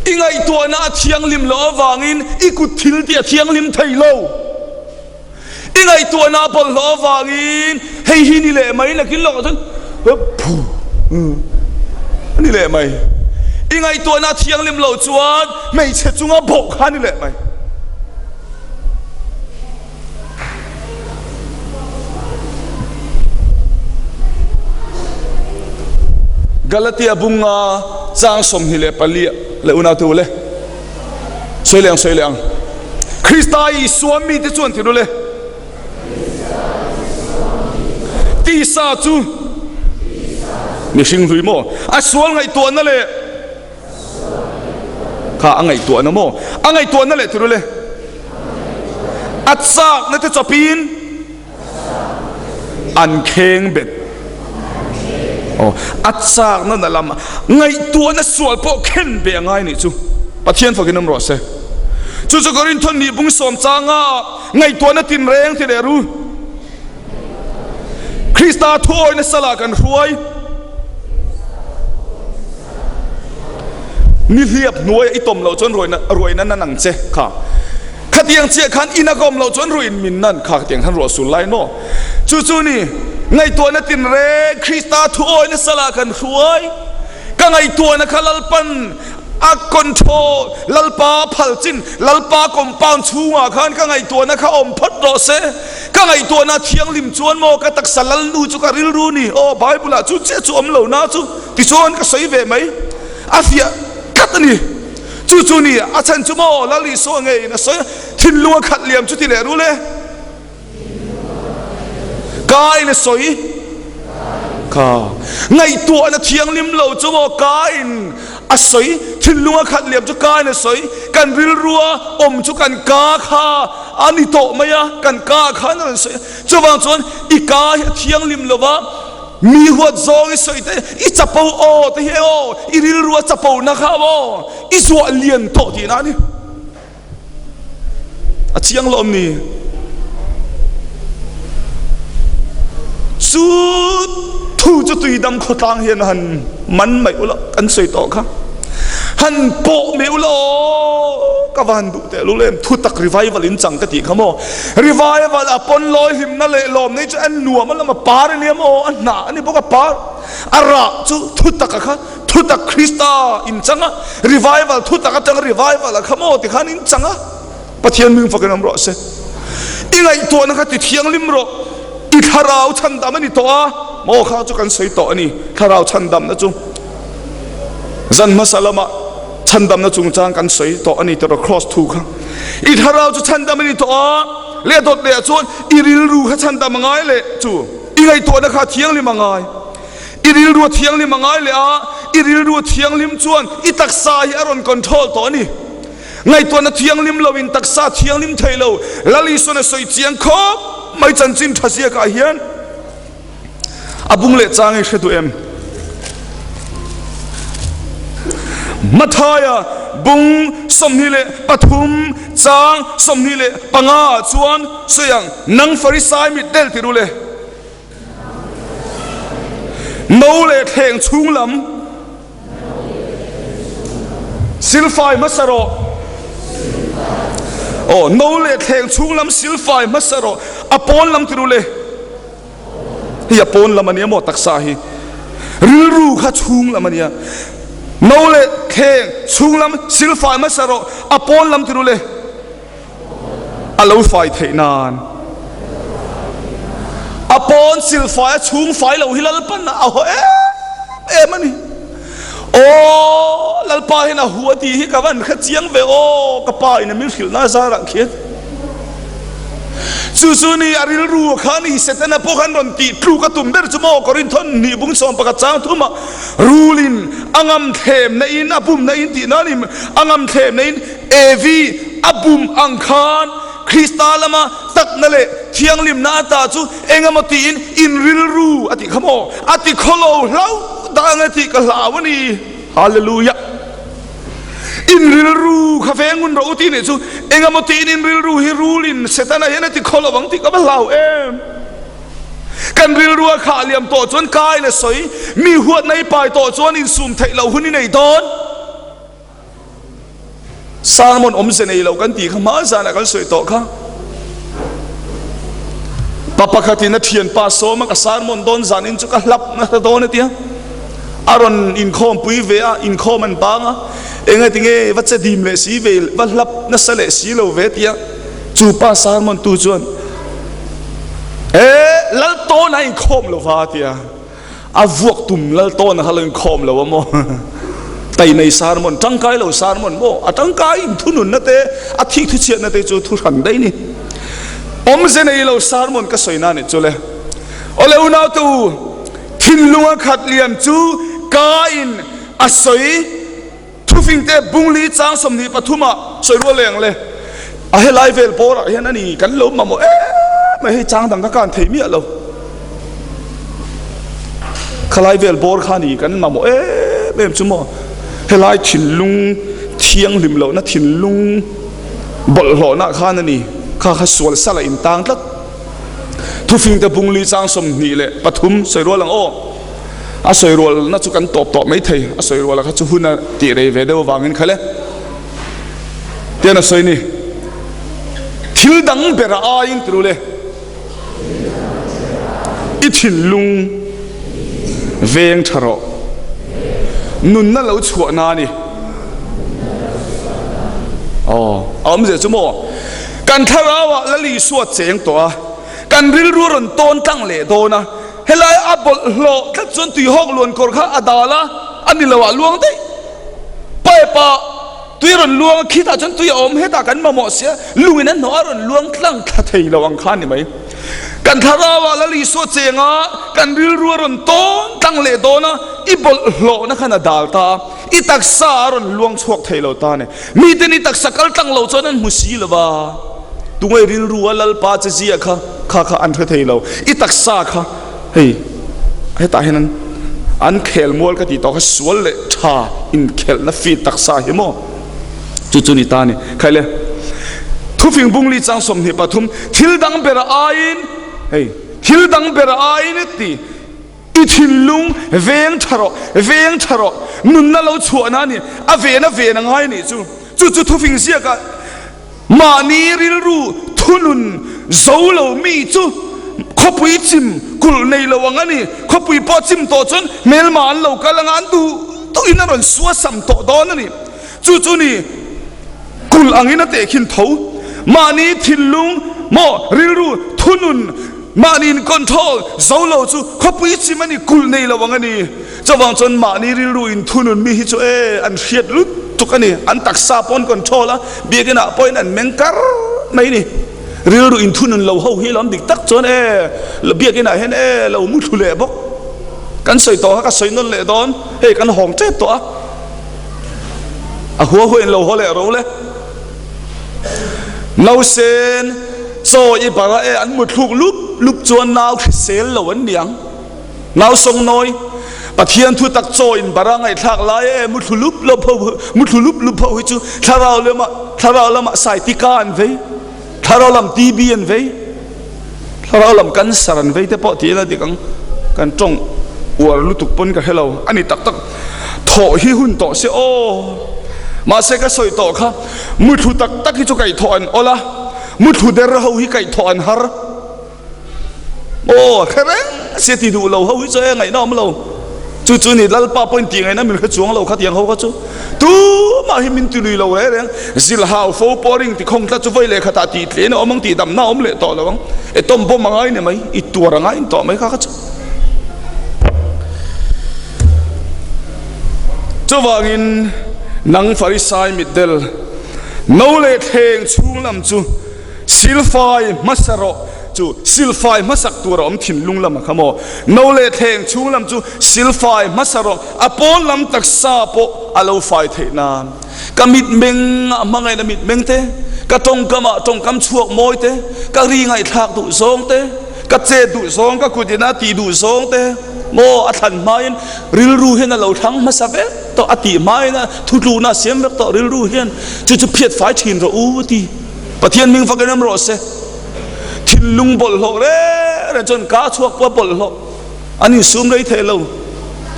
I ngaihtuahna a thianghlim loh avangin i kut thil tih a thianghlim thei lo. I ngaihtuahna a bawlhhlawh avangin hei hi ni leh mai nakin lawkah chuan phu a ni leh mai. I ngaihtuahna a thianghlim loh chuan hmeichhe chunga bawh kha a ni leh mai. Galatia bunga chang 24 leh unaute u le. Sawi leh ang, sawi leh ang. Krista Isua mite chuan ti rul e. Tisa chu mihring hlui maw? A sual ngaihtuahna leh kha a ngaihtuahna maw? A ngaihtuahna leh ti rul e. A chakna te chawpin An kheng bet. Aw, a chakna na lam ngaihtuahna sual pawh khen be a ngai nih chu. Pathian fakin awm rawh se. Chu chu Korinthon nih bung sawm changa ngaihtuahna tinreng ti leh ru. Krista thuawina salah kan hruai. Ni hliap hnuaia i tawm loh chuan ruaina nan ang che kha. Khatiang chiah khan ina ka awm loh chuan ruin min nan kha khatiang khan ruah sul lai maw? Chu chu ni, ngaihtuahna tinreng Krista thuawina salah kan hruai. Ka ngaihtuahna kha Lalpan a control, Lalpa phal chin, Lalpa compound chhungah khan ka ngaihtuahna kha awm phawt rawh se. Ka ngaihtuahna thianghlim chuan maw ka taksa Lalnu chu ka rilru ni? Aw, Bible-ah chu chiah chu awm lo na chu tichuan ka sawi ve mai. A fiah tlat a ni. Chu chu ni, a chhan chu maw Lal Isua ngeiin a sawi a, thinlung a khat liam chu ti leh rul e. Ka in a sawi kha ngaihtuahna thianghlim lo chu maw ka in a sawi, thinlung a khat liam chu ka in a sawi, kan rilrua awm chu kan ka kha a ni tawh mai a, kan ka khan a rawn sawi a. Chuvang chuan i ka hi a thianghlim lo va, Mi huat zawng i sawi te, i chapo aw te hi eng aw, i rilru a chapo na kha aw, i zuah lian tawh tihna a ni. A chiang lo awm ni? Chu thu chu tuidam khawtlang hian han man mai ula kan sawi tawh kha. Han pawh mai ula aw, ka va han duh teh lul em, thutak revival in chang ka tih kha maw. Revival a pawn lawi hlimna leh lawmna hi chu a nuam a lam a par a nia maw a hnah a ni bawk a par a rah chu thutak a kha thutak Krista in chang a revival thutak atanga revival a kha maw tikhan in chang a Pathian ming fakin awm rawh se i ngaihtuahna kha ti thianghlim rawh i thlarau chhandam a ni tawh a maw kha chu kan sawi tawh a ni thlarau chhandamna chu zan hmasa lamah Chhandamna chungchang kan sawi tawh a ni tawh cross thu kha. I thlarau chu chhandam a ni tawh a, leh dawt leh ah chuan i rilru kha chhandam a ngai leh chu i ngaihtuahna kha a thianghlim a ngai. I rilru a thianghlim a ngai leh a, i rilru a thianghlim chuan i taksa hi a rawn control tawh a ni. Ngaihtuahna thianghlim lo in taksa thianghlim thei lo Lal Isuan a sawi chiang khawp mai chanchin tha ziakah hian. A bung leh chang i hre duh em? Mathaia bung 23 chang 25 ah chuan sawi ang, Nang Farisai mit del ti rul e. No leh thleng chhung lam. Silfai hmasa rawh. Aw, no leh thleng chhung lam silfai hmasa rawh. A pawn lam tiru le. Hei a pawn lam a nia maw taksa hi. Rilru kha chhung lam a nia. No leh thleng chhung lam silfai hmasa rawh. A pawn lam tiru le. A lo fai theih nan. A pawn silfai a chhung fai lo hi Lalpan a haw em em a ni. Aw Lalpa hian a hua tih hi ka van hre chiang ve aw ka pa in a min hrilh na zarah khian. Chu chu ni a rilru kha ni Setana pawh khan rawn tih tluk a tum ber chu maw Korinthon hnih bung sawm pakhat chang thumah rulin a ngam thlemna in a bumna in tih nan in a ngam thlemna in Evi a bum ang khan Krista lama takna leh thianghlimna ata chu engemaw tiin in rilru a tih kha maw? A ti khawlo hlauh dang e tih ka hlau a ni. Hallelujah! In rilru kha ve ngun rawh u tih nih chu engemaw tiin in rilru hi rulin Setana hian a ti khawlo ang tih ka va hlau em! Kan rilru a khah liam tawh chuan kai la sawi, mi huatna i pai tawh chuan insum theih loh hun i nei dawn. Sermon awmze nei lo kan tih kha hma zanah kan sawi tawh kha. Pa pakhatin a thianpa sawm a ka sermon dawn zanin chu ka hlap nasa dawn a tia. A rawn inkhawm pui ve a, inkhawm an bang a, enga tinge va che dim leh si ve, va hlap nasa leh si lo ve tia. Chu pa sermon tu chuan E Laltawn a inkhawm lo va tia. A vuak tum lal tawn a hal inkhawm lo a maw? Tai nei sermon, tangkai lo sermon maw? A tangkai in thununna te, a thik thuchhiatna te chu thu hran daih ni. Awmze nei lo sermon ka sawi na nih chu le. Awle unau te u, thinlung a khat liam chu ka in a sawi. Thufingte bungli chang 23 ah sawi rual leng le a helai vel bawr ah hian a ni kan lo mamawh em mai hei chang dang ka kan thei miah lo khalai vel bawr kha ni kan mamawh em em chu maw helai thinlung thianghlim lohna thinlung bawlhhlawhna khan a ni kha kha sual sal a intang tlat Thufingte bungli chang 23 sawi rual ang aw. A sawi rualna chu kan tawp tawh mai thei, a sawi ruala kha chu hun a tih rei ve deuh avangin kha le. Tian a sawi ni. Thil dang ber a aiin ti rule. I thinlung veng tha rawh. Nunna lo chhuah na ni. Aw, a awmzia chu maw? Kan thlarauah Lal Isua cheng tawh a, kan rilru a rawn tawn tlang leh dawn a. Helai a bawlhhlawh tlat chuan tuihawk luan kawr kha a dal a, a ni lo ah luang daih. Pipe ah tui a rawn luang a, khitah chuan tui a awm, hetah kan mamawh sia, lungin a hnawh a rawn luang tlang thla thei lo ang kha a ni mai. Kan thlarau ah Lal Isua cheng a, kan rilru a rawn tawn tlang leh dawn a, i bawlhhlawhna khan a dal ta a, i taksa a rawn luang chhuak thei lo ta a ni. Miten i taksa kal tlang lo chuan an hmu si lo va, tunge rilru a Lalpa che zia kha kha kha an hre thei lo. I taksa kha hei hetah hian an an khel mual ka tih tawh kha sual leh tha inkhelhna field taksa hi maw chu chu ni ta a ni. Khai le thufing bungli chang 23 thil dang ber aiin hei thil dang ber aiin ti I thinlung veng tha rawh, veng tha rawh, nunna lo chhuahna a ni, a ven a ven a ngai a nih chu. Chu chu thufing ziakah mahni rilru thunun zo lo mi chu khawpui chim kulh nei lo ang a ni. Khawpui pawh chim tawh chuan hmelma an lo kal anga an duh duhin a rawn suasam tawh dawn a ni. Chu chu ni kulh angin a tehkhin tho. Mahni thinlung maw rilru thunun Mahni in control zo lo chu khawpui chim a ni, kulh nei lo ang a ni. Chuvang chuan mahni rilru in thunun mi hi chu e an hriat lutuk a ni. An taksa pawh an control a, biakinn ah pawhin an meng kar mai ni. Rilru in thunun lo ho hi lawm dik tak chuan e biakinn ah hian e lo mu thlu leh bawk. Kan sawi tawh kha ka sawi nawn leh dawn, hei kan hawng tep tawh a, a hua hua in lo haw leh ro le. Nausen chaw i bara e an muthluk lup lup chuan nau hrisel lo an ni ang. Nau sawngnawi Pathian thu tak chaw in bara ngaihthlak lai e muthlu lup lup ho muthlu lup lup ho hi chu thlarau lama thlarau lama saitika an vei thlarau lam TB an vei thlarau lam cancer an vei te pawh ti ila dik ang kan tawng uar lutuk pawn ka hre lo a ni tak tak thawh hi hun tawh se aw. Mahse ka sawi tawh kha, muthlu tak tak hi chu kaihthawh an awl a, muthlu der ho hi kaihthawh an har. Aw, hre reng sia ti duh lo ho hi chu e ngaihna awm lo. Chu chu ni Lalpa pawhin tih ngaihna min hre chuang lo khatiang ho kha chu. Tumah hi min ti lui lo reng reng. Zilhau fo pawh ring ti khawng tlat chu vawi leh khatah tih tlein a awm ang tih damna a awm leh tawh lo ang. E tawm bawm a ngai ni mai, i tuar a ngai in tawh mai kha kha chu. Chuvangin nang Farisai mitdel, no leh thleng chhung lam chu silfai hmasa rawh, chu silfai hmasak tur a awm thinlung lam a kha maw? No leh thleng chhung lam chu silfai hmasa rawh, a pawn lam taksa pawh a lo fai theih nan. Ka mitmeng ah hmangaihna mitmeng te, ka tawngkam ah tawngkam chhuak mawi te, ka ri ngaihthlak duh zawng te, ka chet duh zawng, ka kut ina tih duh zawng te maw a thlan hmain rilru hian a lo thlang hmasa vek tawh, a tih hmain a thutlukna a siam vek tawh rilru hian chu chu phiat fai thin rawh u a ti. Pathian hming fakin awm rawh se. Thinlung bawlhhlawh reng reng chuan ka chhuak pawh a bawlhhlawh. An insum rei thei lo.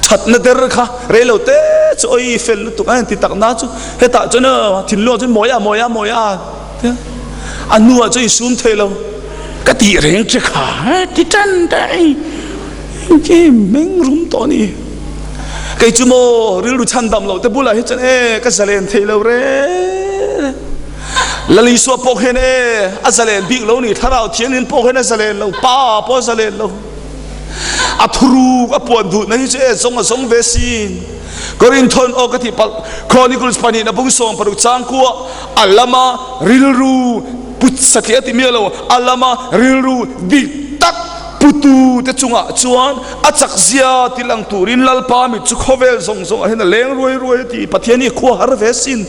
Thatna der kha rei lo te chu oi fel lutuk a ti tak na chu hetah chuan thinlung ah chuan mawi a mawi a mawi a a hnuah chuan insum thei lo. Ka tih reng che kha ti tan daih engkim meng rum tawh a ni. Kei chu maw rilru chhandam loh te bulah hi chuan e ka zalen thei lo reng. Lal Isua pawh hian e a zalen bik lo ni, Thlarau Thianghlim pawh hian a zalen lo, Pa pawh a zalen lo. A thuruk a puan duhna hi chu e zawng a zawng ve sin. Korinthon aw ka tih palh Chronicles pahnihna bung 16 changkua a lama rilru put satliah a ti miah lo, a lama rilru dik tak putu te chungah chuan a chak zia ti lang turin Lalpa mit chu khawvel zawng zawngah hian a leng ruai ruai a ti. Pathian hi a khua har ve sin.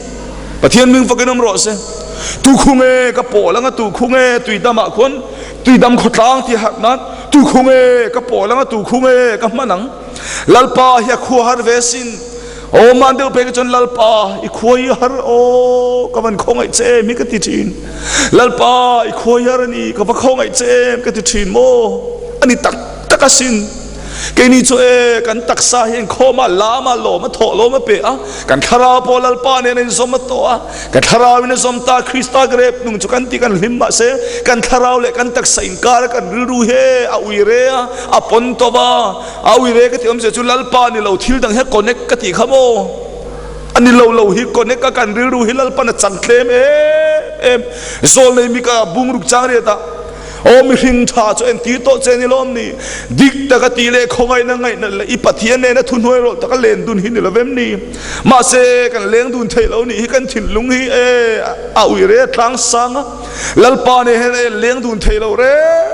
Pathian ming fakin awm rawh se. Tu khu nge ka pawl anga tu khu nge tuidamah khuan Tuidam khawtlang tih harh nan tu khu nge ka pawl anga tu khu nge ka hman ang. Lalpa hi a khua har ve sin. Aw man deuh pek chuan Lalpa i khua hi har aw ka van khawngaih che em hi ka ti thin. Lalpa i khua hi har ani ka va khawngaih che em ka ti thin maw ani tak tak asin. Keini chu e, kan taksa hi inkhawm a, lam a, lawm a, thawh lawm a pe a, kan thlarau pawh Lalpa nen a inzawm a tawh a, kan thlarauin a zawm ta, Krista ka rep nung chu kan tih kan hlim mahse, kan thlarau leh kan taksa inkar a kan rilru hi a ui re a, a pawn tawp a, a ui re ka tih awmzia chu Lalpa ni lo thil dang hi a connect ka tih kha maw? A ni lo lo hi connect a kan rilru hi Lalpan a chang tlem em em, zawl nei mika bungruk chang riat ah. Aw mihring tha chu entir tawh che ni lawm ni? Dik taka tih leh khawngaihna ngaihna leh i Pathian nena thuhnuai rawlh taka len dun hi ni lo vem ni? Mahse, kan leng dun theih lo nih hi kan thinlung hi e a ui re a tlang sang a, Lalpa nen hian e leng dun theih lo reng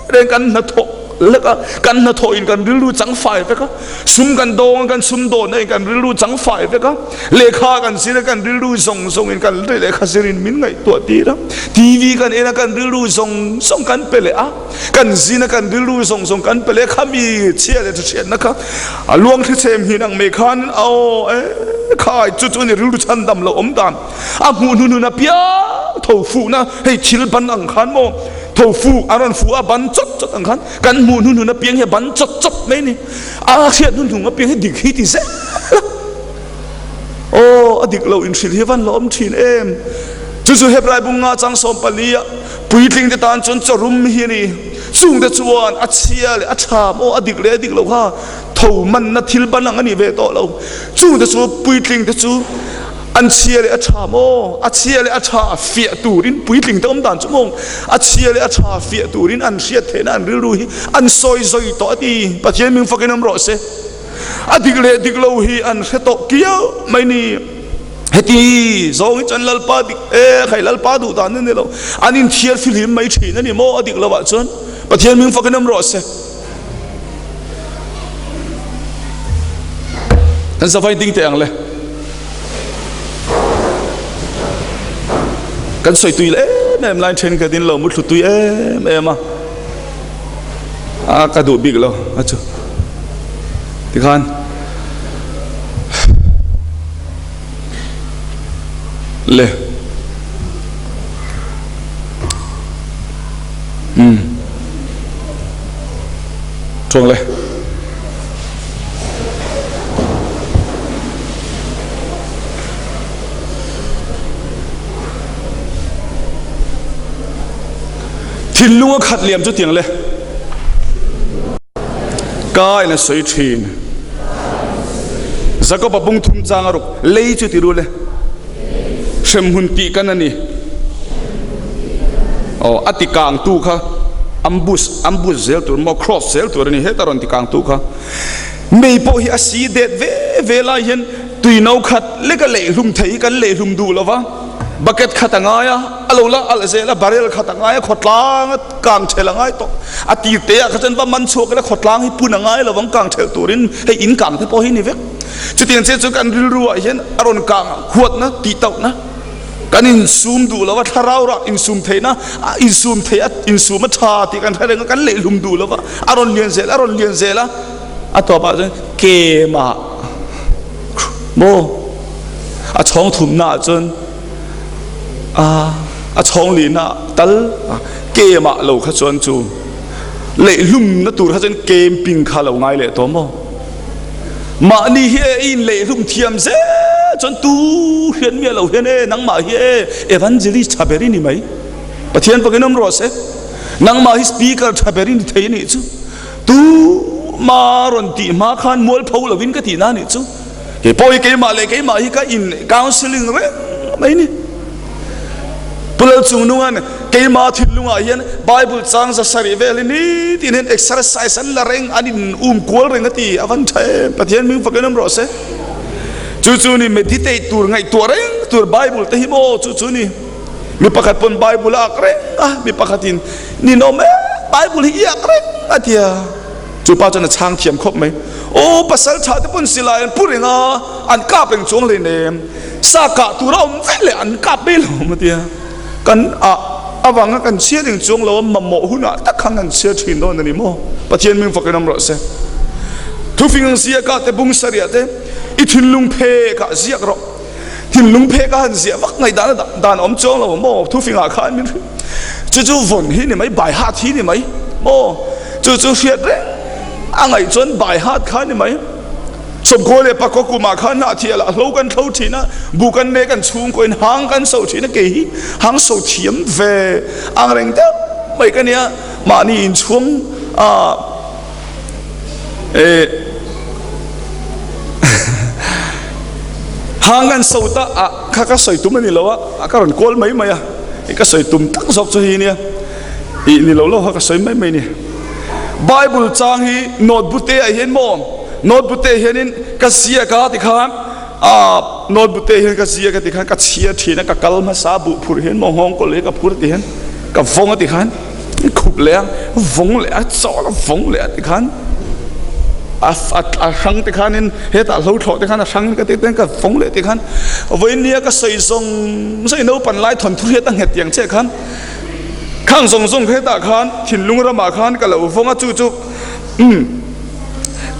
reng kan hnathawh lek a, kan hnathawh in kan rilru chang fai vek a, sum kan dawng a kan sum dawnna in kan rilru chang fai vek a, Lehkha kan zir a, kan rilru zawng zawngin kan lehkha zirin min ngaihtuah tir a. TV kan en a, kan rilru zawng zawng kan pe leh a. Kan zin a, kan rilru zawng zawng kan pe leh a. Khami chhia leh hriatna kha a luang thli chhem hin ang mai khan aw e khai chu chu a ni rilru chhandam lo awm dan. A hmuh hnuhnun apiang tho fuhna hei thil ban ang khan maw tho fuh a rawn fuh a ban chawt chawt ang khan kan hmuh hnuhnun apiang hi a ban chawt chawt mai a ni. A hriat hnuhnung apiang hi dik hi ti zel a. Aw, a dik lo inhrilh hi van la awm thin em? Chu chu Hebrai bunga chang 14 a puitling te tan chuan chawrum hi a ni. Chungte chuan a chhia leh a tha maw, a dik leh a dik lo kha tho manna thil ban ang a nih ve tawh lo. Chungte chu puitling te chu an chhia leh a tha maw, a chhia leh a tha fiah turin puitling te awm dan chu maw, a chhia leh a tha fiah turin an hriat theihna an rilru hi an sawi zawi tawh a ti. Pathian ming fakin awm rawh se. A dik leh dik lo hi an hre tawh kiau mai ni. Heti zawng hi chuan Lalpa dik e, khai Lalpa duh dan a ni lo. An inthiar fihlim mai thin a ni maw a dik lo ah chuan Pathian ming fakin awm rawh se. Kan zavai ding teh ang le. Kan sawi tui em em lai then ka din lo muthlu tui em em a. A ka duh bik lo a chu tikhan le um chuang le Thinlung a khat liam chu tiang le ka in a sawi thin. Jakob a bung thum chang a ruk lei chu ti ru le hremhmun tih kan a ni. Aw a ti kang tu kha ambush ambush zel tur maw cross zel tur a ni heta rawn ti kang tu kha. Mei pawh hi a si det ve ve lai hian tui no khat lek a lehhlum thei hi kan lehhlum duh lo va, bucket khat a ngai a, a lo la alh zel a, barrel khat a ngai a, khawtlang a kang ṭhelh a ngai tawh. A tir te ah kha chuan va man chhuak ila khawtlang hi pun a ngai lo vang kang ṭhelh turin hei in kang te pawh hi ni vek. Chutiang chiah chu kan rilru ah hian a rawn kang a, huatna, tihtauhna. Kan insum duh lo va, thlarau rah insum theihna, insum theih a, insum a tha tih kan hre reng a, kan lehhlum duh lo va, a rawn lian zel, a rawn lian zel a, a tawpah chuan kemah maw a chhawng thumna ah chuan a a chhawng lihna tal kemah lo kha chuan chu lehhlumna tur kha chuan camping kha lo ngai leh tawh maw. Mahni hi e i inleihlum thiam zel chuan tu hriat miah lo hian e nangmah hi e evangelist tha ber i ni mai. Pathian pakin awm rawh se. Nangmah hi speaker tha ber i ni thei a nih chu. Tu ma rawn tih hma khan mualpho lovin ka tihna a nih chu. Kei pawh hi keimah leh keimah hi ka in counselling reng mai ni. Pu Lalchungnunga'n keima thinlungah hian Bible chang za sarih vel hi nitin hian exercise an la reng, an in um kual reng a ti. A van tha em! Pathian hming fakin awm rawh se. Chu chu ni meditate tur, ngaihtuah reng tur Bible te hi maw chu chu ni. Mi pakhat pawn Bible a ak reng a, mi pakhatin ninawm em Bible hi i ak reng a ti a. Chu pa chuan a chhang thiam khawp mai. Aw pasal tha te pawn silai an pu reng a, an kap reng chuang hleinem. Sa kah tur a awm vek leh an kap mai lo a tia. Kan ah avanga kan chhiat eng chuang lo a mamawh hunah tak khan kan chhiat thin dawn a ni maw? Pathian ming fakin awm rawh se. Thufing ang ziakah te bung sarih te i thinlung phek ah ziak rawh. Thinlung phek a han ziah vak ngaihdan a dan awm chuang lo maw? Thufing ah khan min hrilh. Chu chu vawn hi ni mai, bai hat hi ni mai maw? Chu chu hriat reng a ngaih chuan bai hat kha ni mai. Sawmkhaw leh Pakua kumah khan hnah thiah lah hlo kan thlo thin a, bu kan nek an chhungkaw in hang kan so thin a, kei hi hang so thiam ve ang reng deuh mai ka nia, mahni inchhuang a eh hang kan so ta a kha ka sawi tum a ni lo a, ka rawn kual mai mai a, ka sawi tum tak zawk chu hi nia, ih ni lo lo kha ka sawi mai mai ni. Bible chang hi note te ah hian maw note te hianin ka ziak a tikhan ah note te hian ka ziak a tikhan ka chhia thin a ka kal hmasa buh phurh hian maw nghawng kawlh hi ka phur ti hian ka vawng a tikhan khup leh a vawng leh a chawl a vawng leh a tikhan a a hrang te khanin hetah hlo thlawh te khan a hrang ka tih ten ka vawng leh tikhan vawinia ka sawi zawng zawng naupang lai thawnthu hriat a nghet tiang chiah khan Khang zawng zawng hetah khan thinlung ramah khan ka lo vawng a, chu chu umm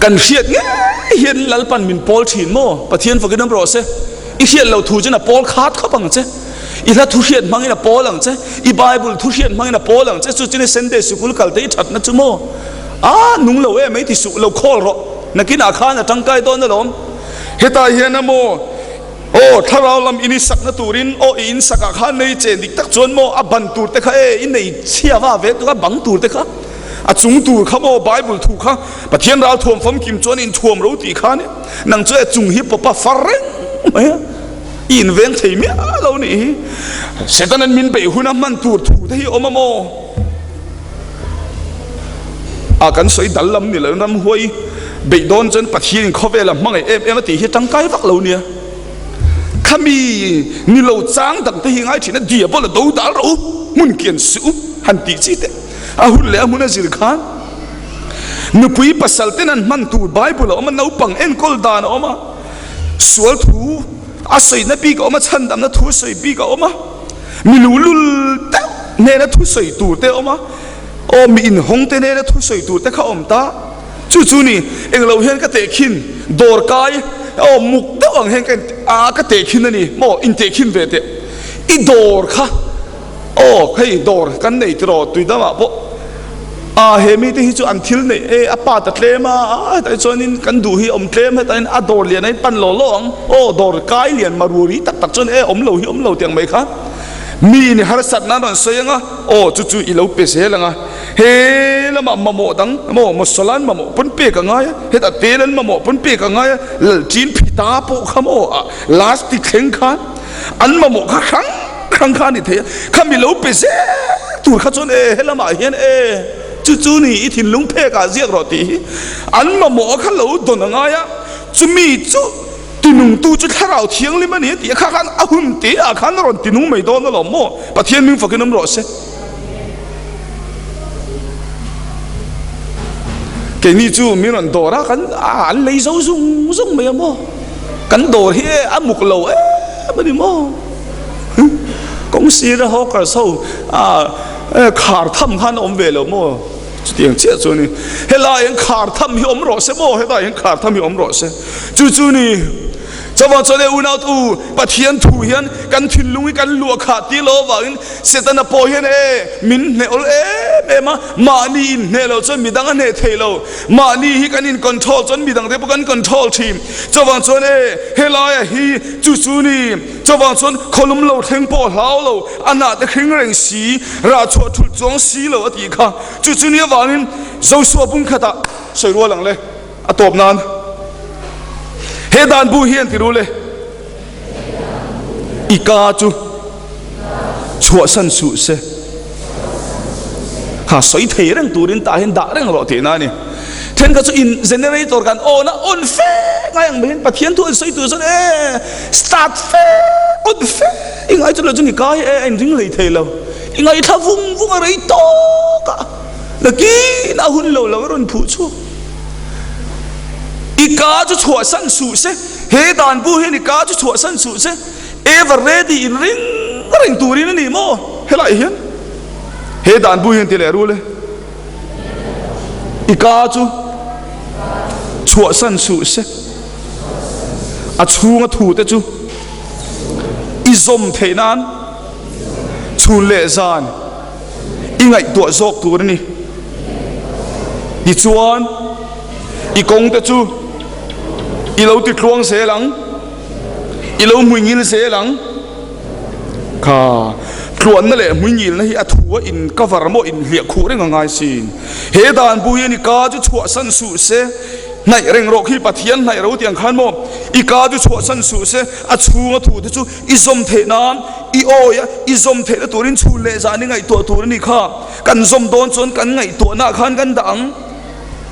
kan hriat ngei hian Lalpan min pawl thin maw? Pathian fakin awm rawh se. I hriat loh thu chuan a pawl khat khawp ang che. I hla thu hriat hmangin a pawl ang che. I Bible thu hriat hmangin a pawl ang che. Chu chuan i Sunday sikul kal te i thatna chu maw? A nung lo em mai ti suh lo khawl rawh. Nakinah khan a tangkai dawn alawm. Hetah hian a maw? Aw, thlarau lam in i sakna turin, aw i in sakah khan nei che dik tak chuan maw a ban tur te kha e, i nei chhia va ve tuk a bang tur te kha, a chung tur kha maw Bible thu kha Pathian ral thuam famkim chuan in thuam ro tih khan e, nang chu e chung hi pawpa far reng mai a, i in veng thei miah lo nih hi. Satan an min beih huna hman tur thu te hi awm a maw? A kan sawi dal lam ni lo in ramhuai beih dawn chuan Pathian in khawvel a hmangaih em em a tih hi tangkai vak lo nia. Khami ni lo chang dang te hi ngai thin a diabol a do dal rawh u hmun kian suh u han tih chi te a hun leh a hmun a zir khan nupui pasal ten an hman tur Bible a awm a naupang enkawl dan a awm a sual thu a sawina bik a awm a chhandamna thu a sawi bik a awm a. Mi luhlul deuh hnena thusawi tur te a awm a, aw mi inhawng te hnena thusawi tur te kha a awm ta. Chu chu ni, englo hian ka tehkhin dawr kai, aw muk deuh ang hian ka in a ka tehkhin a ni maw, intehkhin ve teh. I dawr kha, aw hei dawr kan nei tiraw tuidamah pawh a he mite hi chu an thil neih e a pa ta tlem a, a hetah hi chuanin kan duh hi a awm tlem hetah hian a dawr lian a in pan law law ang, aw dawr kai lian maruri tak tak chuan e awm lo hi awm lo tih ang mai kha. Mi in i harsatna an rawn sawi anga, aw chu chu i lo pe zel anga, he lamah mamawh dang maw masala an mamawh pawn pek a ngai a, hetah tel an mamawh pawn pek a ngai a, lalchin phita pawh kha maw ah last ti thleng khan an mamawh kha hrang hrang kha a ni thei a, khami lo pe zel tur kha chuan e he lamah hian e chu chu ni i thinlung phek ah ziak rawh tih hi an mamawh kha lo dawn a ngai a, chumi chu Tinungtu chu Thlarau Thianghlim a ni a tih a kha khan a hun te ah khan a rawn tinung mai dawn alawm maw? Pathian ming fakin awm rawh se. Keini chu min rawn dawr a kan an lei zo zung zung mai a maw? Kan dawr hi a muk lo em a ni maw? Kawng sira hawkers ho khar tham khan a awm ve lo maw? Chutiang chiah chu a ni. Helai hian khar tham hi awm rawh se maw? Hetah hian khar tham hi awm rawh se. Chu chu ni. Chuvang chuan e unau tu, Pathian thu hian kan thinlung hi kan luah khah ti lo avangin Setana pawh hian e min hneh awl em em a, mahni inhneh lo chuan midang a hneh thei lo. Mahni hi kan in control chuan midang te pawh kan control thin. Chuvang chuan e helaiah hi chu chu ni. Chuvang chuan khawlum lo thleng pawh hlau lo, a hnah te hring reng si, rah chhuah thulh chuang si lo a tih kha. Chu chu ni avangin Joshua bung khatah sawi rual ang le, a tawp nan he dan bu hian ti ru le, I ka chu chhuahsan suh se, ha sawi thei reng turin tah hian dah reng rawh tihna a ni. Thenkhat chu in generator kan on a, on fe ngai ang mai hian Pathian thu an sawi tur chuan e start fe, on fe i ngai chu lo chu ni kai e a inring hlei thei lo, i ngaithla vung vung a rei tawk a, nakin a hun lo lo a rawn phuh chhuak. I ka chu chhuahsan suh se, he dan bu hian i ka chu chhuahsan suh se, ever ready inring reng turin a ni maw helaiah hian he dan bu hian ti leh rul e. I ka chu chhuahsan suh se, a chhunga thute chu i zawm theih nan chhun leh zan i ngaihtuah zawk tur a ni. Tichuan, i kawngte chu i lo titluang zel ang, i lo hmuingil zel ang. Kha tluanna leh hmuingilna hi a thu a in cover maw in hliah khuh reng a ngai sin. He dan bu hian i ka chu chhuahsan suh se, hnaih reng rawh khi Pathian hnaih ro tiang khan maw i ka chu chhuahsan suh se, a chhunga thu te chu i zawm theih nan i awi a, i zawm theihna turin chhun leh zan i ngaihtuah tur a ni kha. Kan zawm dawn chuan kan ngaihtuahna ah khan kan dah ang.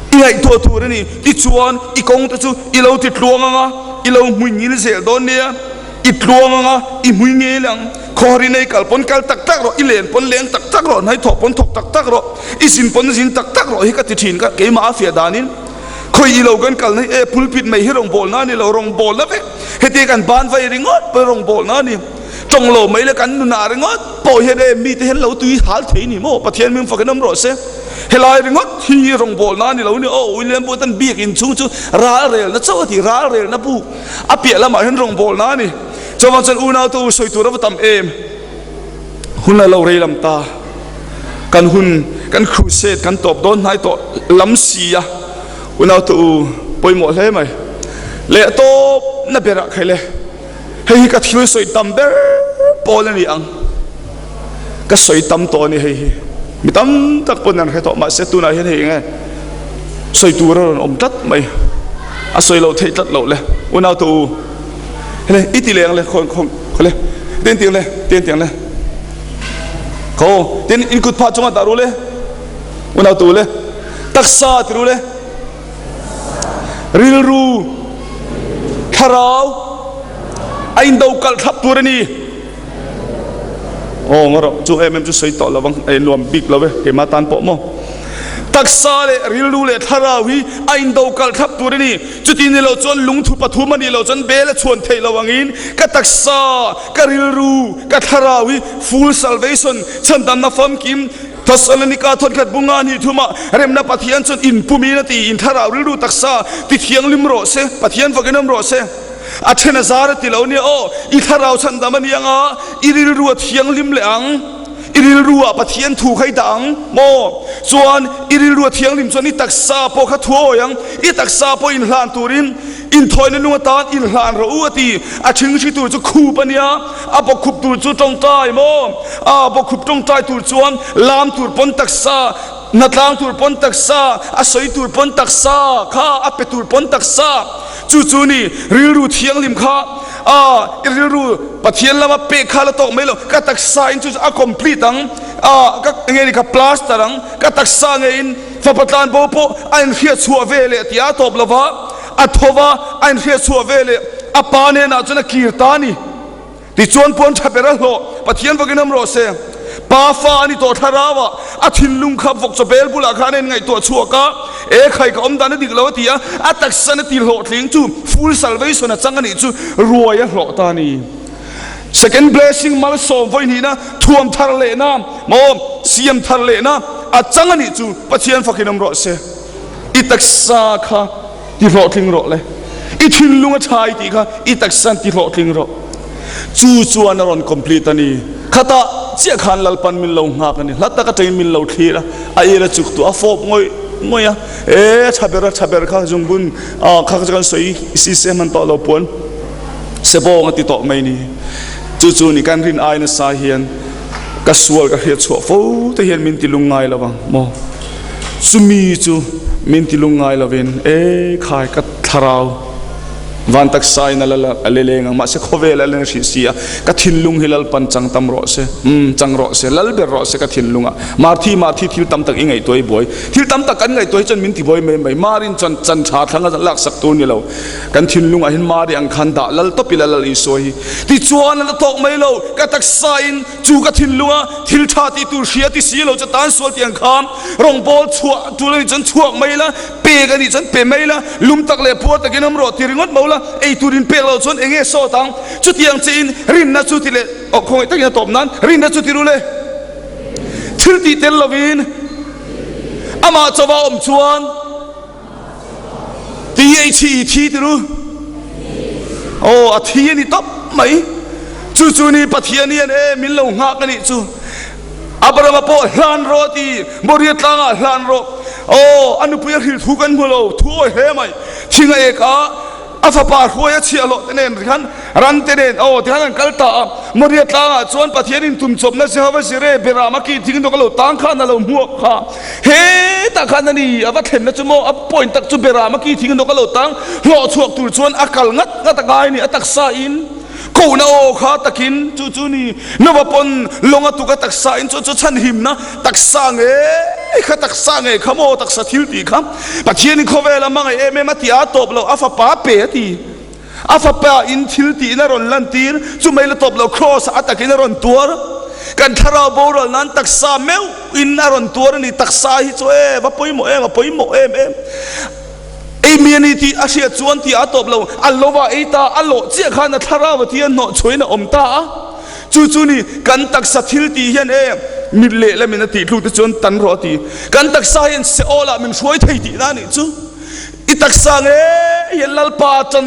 I ngaihtuah tur a ni. Tichuan i kawng te chu i lo ti tluang ang a, i lo hmuingil zel dawn nia. I tluang ang a, i hmui ngei ang. Khawhari nei kal pawn kal tak tak rawh, i len pawn leng tak tak rawh, hnaithawh pawn thawk tak tak rawh, i zin pawn zin tak tak rawh hi ka ti thin ka, keimah a fiah danin khawi i lo kan kalna hi e pulpit mai hi rawngbawlna a ni lo, rawngbawlna vek heti kan ban vai ringawt pawh rawngbawlna a ni, tawng lo mai leh kan nunah ringawt pawh hian e mite hian lo tui hal thei ni maw, Pathian ming fakin awm rawh se. Helai ringawt hi rawngbawlna a ni lo ni aw, William Booth-a'n biakinn chhung chu ralrelna chauh a ti, ralrelna buk. A piah lamah hian rawngbawlna a ni. Chuvang chuan unaute u sawi tur a va tam em? Hun a lo rei lam ta. Kan hun, kan crusade kan tawp dawn hnai tawh lam si a. Unaute u pawimawh hle mai. Leh a tawp na berah khaile. Hei hi ka thil sawi tam ber pawl a ni ang. Ka sawi tam tawh a ni hei hi. Mi tam tak pawn an hre tawh mahse tunah hian hei enge sawi tur a rawn awm tlat mai. A sawi loh theih tlat loh le. Unau te u hele i ti leng le khawn khawn khawle tin tiang le tin tiang le kho tin in kut phah chunga dah ru le unau tu le taksa ti ru le Rilru, thlarau a indo kalh thlap tur a ni. Aw ngaw rawh, chu em em chu sawi tawh lo ang, a innuam bik lo e, keimah tan pawh maw. Taksa leh rilru leh thlarau hi a indo kalh thlap tur a ni. Chuti ni lo chuan lungthu pathum a nih loh chuan bel a chhuan theih lo angin ka taksa, ka rilru, ka thlarau hi full salvation, chhandamna famkim, Thessalonika thawnkhat bunga hnih thumah remna Pathian chuan inpumin a ti, in thlarau rilru taksa ti thianghlim rawh se, Pathian vakin awm rawh se. A then a zar a ti lo nia aw, i thlarau chhandam a ni anga, i rilru a thianghlim leh ang. I rilru ah Pathian thu kha i dah ang maw? Chuan i rilru a thianghlim chuan i taksa pawh kha thu a awi ang. I taksa pawh inhlan turin inthawina nung atan inhlan rawh u a ti. A thingthi tur chu khup a nia, a bawkkhup tur chu tawngtai maw? A bawkkhup tawngtai tur chuan lam tur pawn taksa, hnatlang tur pawn taksa, a sawi tur pawn taksa kha a pe tur pawn taksa. Chu chu ni rilru thianghlim kha a i rilru Pathian lama pek kha la tawk mai lo, ka taksa in chu chu a complete ang a, ka nge ni ka plaster ang, ka taksa nge in fapa tlan bo pawh a inhriat chhuah ve leh tih a tawp lova, a tho va a inhriat chhuah ve leh a pa hnenah chuan a kir ta a ni. Tichuan puan tha ber a hlawh, Pathian vakin awm rawh se. Pa fa a ni tawh thlarau ah, a thinlung kha vawk chaw bel bulah khan a inngaihtuah chhuak a, E khai ka awm dan a dik lo a ti a, a taksa na ti hlawhtling chu full salvation a chang a nih chu ruai a hlawh ta a ni. Second blessing malsawm vawi hnihna thuam thar lehna maw siam thar lehna a chang a nih chu Pathian fakin awm rawh se. I taksa kha ti hlawhtling rawh le, i thinlung a tha i tih kha i taksa ti hlawhtling rawh. Chu chuan a rawn complete a ni. Khatah chiah khan Lalpan min lo nghak a ni. Hla tak atangin min lo thlir a, a ir a chuk tuah a fawp ngawih ngawih a. E, tha ber a tha ber kha zungbun ah kha kha kan sawi si se hman tawh lo puan se bawng a ti tawh mai ni. Chu chu ni kan rin ai nasa hian ka sual ka hriat chhuah fo te hian min ti lungngai lo vang maw. Chumi chu min ti lungngai lovin, E khai, ka thlarau van taksa in a la a le leng ang, mahse khawvel a la hrih si a, ka thinlung hi Lalpan chang tam rawh se, umm, chang rawh se, lal ber rawh se ka thinlungah. Marthi, Marthi thil tam tak i ngaihtuah i buai, thil tam tak kan ngaihtuah hi chuan min ti buai mai mai, Marin chuan chan tha thlang a laksak tur ni lo, kan thinlungah hian Mari ang khan dah lal tawp ila Lal Isua hi. Tichuan a la tawk mai lo, ka taksa in Chu ka thinlunga thil tha tih tur hria ti si lo chu tan sual tiang khan rawngbawl chhuah tul a nih chuan chhuak mai la, pek a nih chuan pe mai la, lum tak leh puar takin awm rawh ti ringawt mo la, ei tur in pek loh chuan eng nge sawt ang? Chutiang che in rinna chu ti leh aw khawngaih takin a tawp nan rinna chu ti ru le. Thil tih tel lovin amah chauha awm chuan Ti ei chi i thi ti ru. Aw a thi a ni tawp mai. Chu chu ni Pathian hian e min lo nghak a nih chu. Abrahama pawh hlan rawh a ti, Moria tlangah hlan rawh. Aw a nupui a hrilh thu kan hmu lo, thu awi hle mai. Thing a ek a. A fapa hruai a chhiahhlawh te nen khan ran te nen aw tikhan an kal ta a. Moria tlangah chuan Pathian in tumchawpna Jehova Jireh Beram a kih thing dawk a lo tang khan a lo hmuak kha. Hetah khan a ni a va thlenna chu maw a point tak chu Beram a kih thing dawk a lo tang hlawh chhuak tur chuan a kal ngat ngat a ngai a ni a taksa in kohna aw kha takin chu chu ni Nova pawn lawng a tuk a taksa in chu chu chhanhimna taksa ngei kha taksa ngei kha maw taksa thil tih kha Pathianin khawvel a hmangaih em em a ti a tawp lo a fapa pe a ti a fapa in thil tiin a rawn lantir chu mai la tawp lo kraws ah a takin a rawn tuar kan thlarau boral nan taksa meuh in a rawn tuar a ni taksa hi chu e va pawimawh em a pawimawh em em ei mi a ni tih a hriat chuan tih a tawp lo a lo a ei ta a lawh chiah khan a thlarau a ti a hnawh chhuahin a awm ta a. Chu chu ni kan taksa thil tih hian e mit lehlamin a tih tluk te chuan tan rawh a ti. Kan taksa hian Seol ah min hruai thei tihna a nih chu. I taksa nge hian Lalpa tan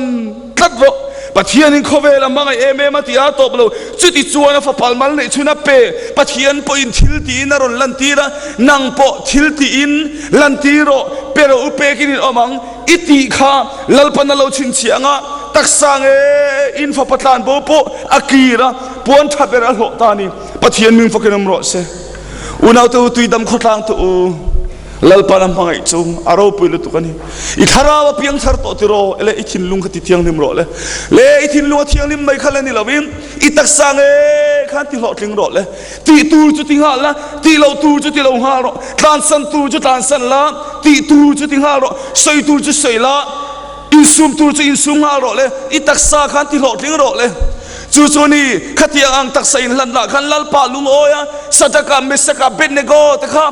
tlat rawh. Pathianin khawvel a hmangaih em em a ti a tawp lo. Chuti chuan a fapal mal neih chhun a pe. Pathian pawhin thil tiin a rawn lantir a, nang pawh thil tiin lantir rawh. Pe rawh u pekin in awm ang. I tih kha Lalpan a lo chhinchhiah ang a, taksa nge in fapa tlan bo pawh a kir a, puan tha ber a hlawh ta a ni. Pathian ming fakin awm rawh se. Unaute u tuidam khawtlang tawh u, Lalpan a hmangaih chu a ropui lutuk a ni. I thlarau a piang thar tawh tiraw le i thinlung kha ti thianghlim rawh le. Le i thinlung a thianghlim mai kha le ni lovin i taksa nge khan ti hlawhtling rawh le. Tih tur chu ti nghal la, tih loh tur chu ti lo nghal rawh. Tlansan tur chu tlansan la, tih tur chu ti nghal rawh. Sawi tur chu sawi la, insum tur chu insum nghal rawh le. I taksa khan ti hlawhtling rawh le. Chu chu ni, khatiang ang taksa inhlan lah khan Lalpa lungawi a, Sadraka, Mesaka, Abednego te kha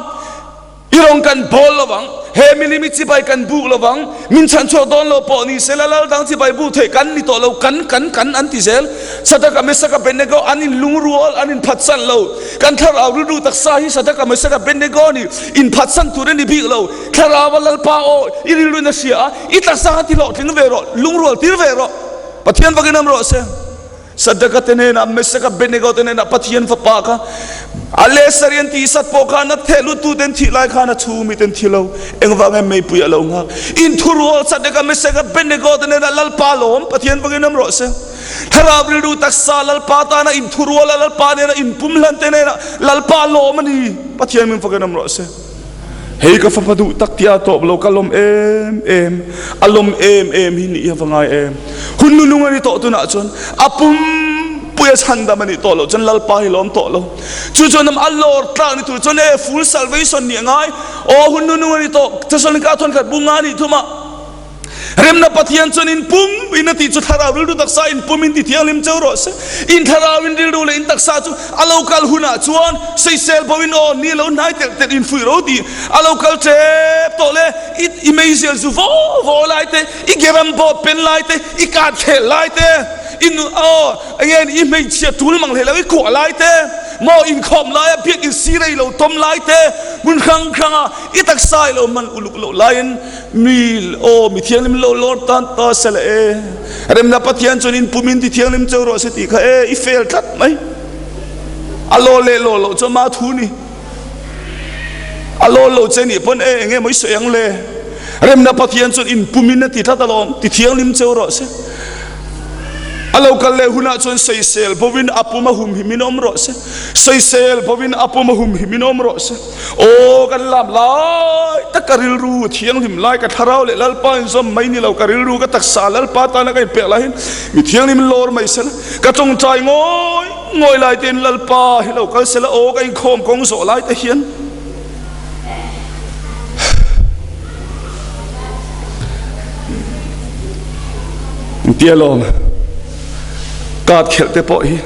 I rawng kan bawl lo vang, he milim i chibai kan buk lo vang, min chhan chhuak dawn lo pawh ni sela lal dang chibai buk theih kan ni tawh lo, kan kan kan an ti zel. Sadraka, Mesaka, Abednego an in lungrual, an in phatsan lo. Kan thlarau rilru taksa hi Sadraka, Mesaka, Abednego nih in phatsan tur a ni bik lo. Thlarau a Lalpa aw, i rilru in a hria a, i taksa kha ti hlawhtling ve rawh, lungrual tir ve rawh. Pathian vakin awm rawh se. Sadraka te hnenah, Mesaka, Abednego te hnenah Pathian fapa kha a leh sarian tih sat pawh khan a theh luttu ten thih lai khan a chhung mi ten thi lo. Engvang nge meipui a lo nghak? Inthurual Sadraka, Mesaka, Abednego te hnenah Lalpa lawm Pathian vangin awm rawh se. Thlarau rilru taksa Lalpa tana inthurual a Lalpa nena inpumhlan te hnenah Lalpa lawm a ni. Pathian min fakin awm rawh se. Hei ka fapa duh tak tia tawp lo ka lawm em em, a lawm em em hi nih hi a va ngai em. Hun nunung a ni tawh tunah chuan a pumpui a chhandam a nih tawh loh chuan Lalpa hi lawm tawh lo. Chu chuan a lawr tlak ni tur chuan e full salvation nih a ngai. Aw hun nunung a ni tawh Thesalonika thawnkhat bunga nih thumah. Remna Pathian chuan in pum in a tih chu thlarau rilru taksa in pum in ti thianghlim cheu rawh se. In thlarau in rilru leh in taksa chu a lo kal hunah chuan sawisel bo in aw ni lo hnai telh telh in fuih ro tih a lo kal tep tawh le. I i meizial zu vaw vaw lai te, i geram bawt pen lai te, i kat khel lai te, i nu aw enge i hmeichhia tul mang hlei lo i kuah lai te, maw inkhawm laia biakinn sirei lo tawm lai te, hmun hrang hranga i taksa i lo hman uluk loh laiin Mi aw mi thianghlim lo lawr tan ta se le e. Remna Pathian chuan in pum in ti thianghlim cheu rawh se tih kha e i fel tlat mai. A law leh law loh chuan ma thu ni. A law lo che nih pawn e enge maw i sawi ang le. Remna Pathian chuan in pum in a ti tlat alawm ti thianghlim cheu rawh se. A lo kal leh hunah chuan sawisel bovin a pum a humhim in awm rawh se. Sawisel bovin a pum a humhim in awm rawh se. Aw kan lam lai tak ka rilru thianghlim lai ka thlarau leh Lalpa inzawm mai ni lo ka rilru ka taksa Lalpa tana ka inpek lai hin mi thianghlim lawr mai sela ka tawngtai ngawi ngawi lai tein Lalpa hi lo kal sela aw ka inkhawm kawng zawh lai te hian Engtia lawm card khelh te pawh hi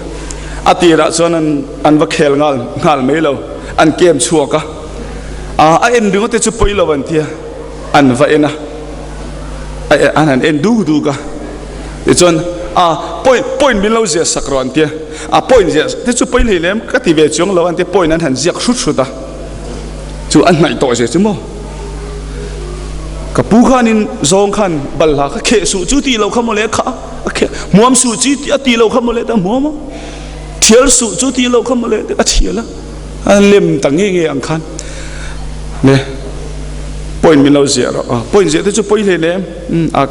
a tirah chuan an an va khel nghal nghal mai lo an kem chhuak a ah a en ringawt te chu pawi lo an tia an va en a an han en duk duk a tichuan a point point min lo ziah sak rawh an tia a point ziah te chu pawi hlei lem ka ti ve chuang lo an tia point an han ziak hrut hrut a chu a hnaih tawh zia chu maw ka pu khanin zawng khan balhla kha kheh suh chu tih loh kha mawle kha a kheh hmuam suh chi a tih loh kha mawle ta hmuam a thial suh chu tih loh kha mawle a thial a a lem ta nge nge ang khan le point min lo ziah rawh a point ziah te chu pawi hle lem a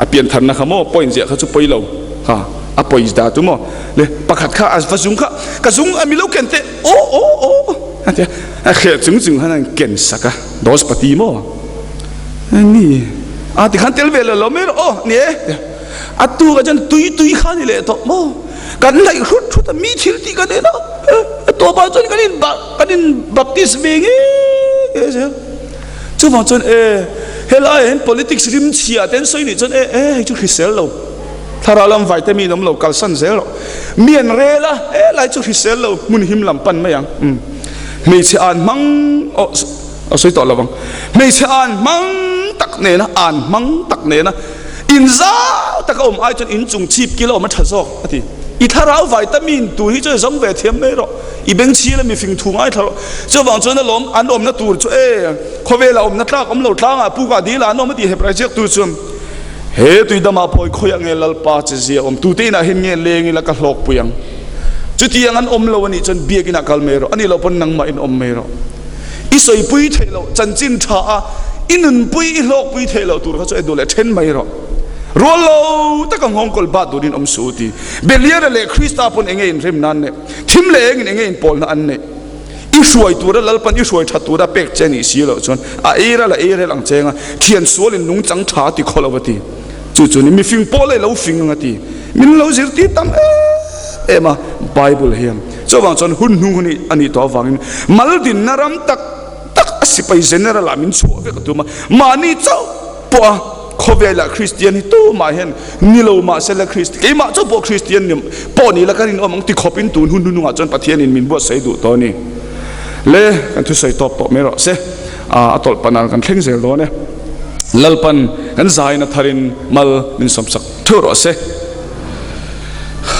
a pian tharna kha maw point ziah kha chu pawi lo ha a pawi da tu maw le pakhat kha a va zung kha ka zung a mi lo ken teh aw aw aw a tia a kheh chung chung khan an ken sak a dos pati maw ni a tikhan tel ve lo lo mai rawh aw ni e a tu ka chuan tui tui kha ni leh tawh maw kan laih hrut hrut a mi thil tih kan en a a tawpah chuan kan in kan in baptist ve nge nge zel chuvang chuan e helai ah hian politics rim chhia te an sawi nih chuan e e hei chu hrisel lo Thlarau lam vitamin awm lo kalsan zel rawh. Mi an rel a, he lai chu hrisel lo hmun him lam pan mai ang. Umm. Hmeichhe an hmang aw a sawi tawh lo vang. Hmeichhe an hmang tak nena an hmang tak nena inzau taka awm ai chuan inchung chip kil a awm a tha zawk a ti. I thlarau vitamin tur hi chu i zawng ve thiam mai rawh. I beng chhil a mifing thu ngaithla rawh. Chuvang chuan alawm an awmna tur chu e khawvela awmna tlak awm lo tlangah pukah dil ah an awm a ti Hebrai ziaktu chuan. He tuidamah pawh i khawiah nge Lalpa che zia awm? Tute inah hian nge leng ila ka hlawkpui ang? Chutiang an awm lo a nih chuan biakinah kal mai rawh, a nih loh pawn nangmah in awm mai rawh. I sawipui theih loh chanchin tha a, i nunpui i hlawkpui theih loh tur kha chu e duh leh then mai rawh. Rual lo taka nghawngkawl bat durin awm suh u ti. Beliara leh Krista pawn enge inrem nan neih? Thim leh engin enge inpawlna an neih? I hruai tura Lalpan i hruai tha tura pek che nih si loh chuan a ei ral a ei rel ang cheng a, thian sualin nungchang tha a ti khaw lo a ti. Chu chu ni mifing pawh leh lo fing ang a ti. Min lo zirtir tam em em a Bible hian. Chuvang chuan hun hnung hun hi a nih tawh avangin maldinna ram tak tak a sipai general ah min chhuah vek a tum a, mahni chauh pawh a Khawvelah Kristian hi tumah hian ni lo mahse la Krist keimah chauh pawh Kristian ni pawh ni la ka rinawm ang ti khawpin tun hun hnunungah chuan Pathianin min buatsaih duh tawh a ni. Le kan thusawi tawp tawh mai rawh se. A tawlh panah kan thleng zel dawn e. Lalpan kan zaina tharin mal min sawmsak theuh rawh se.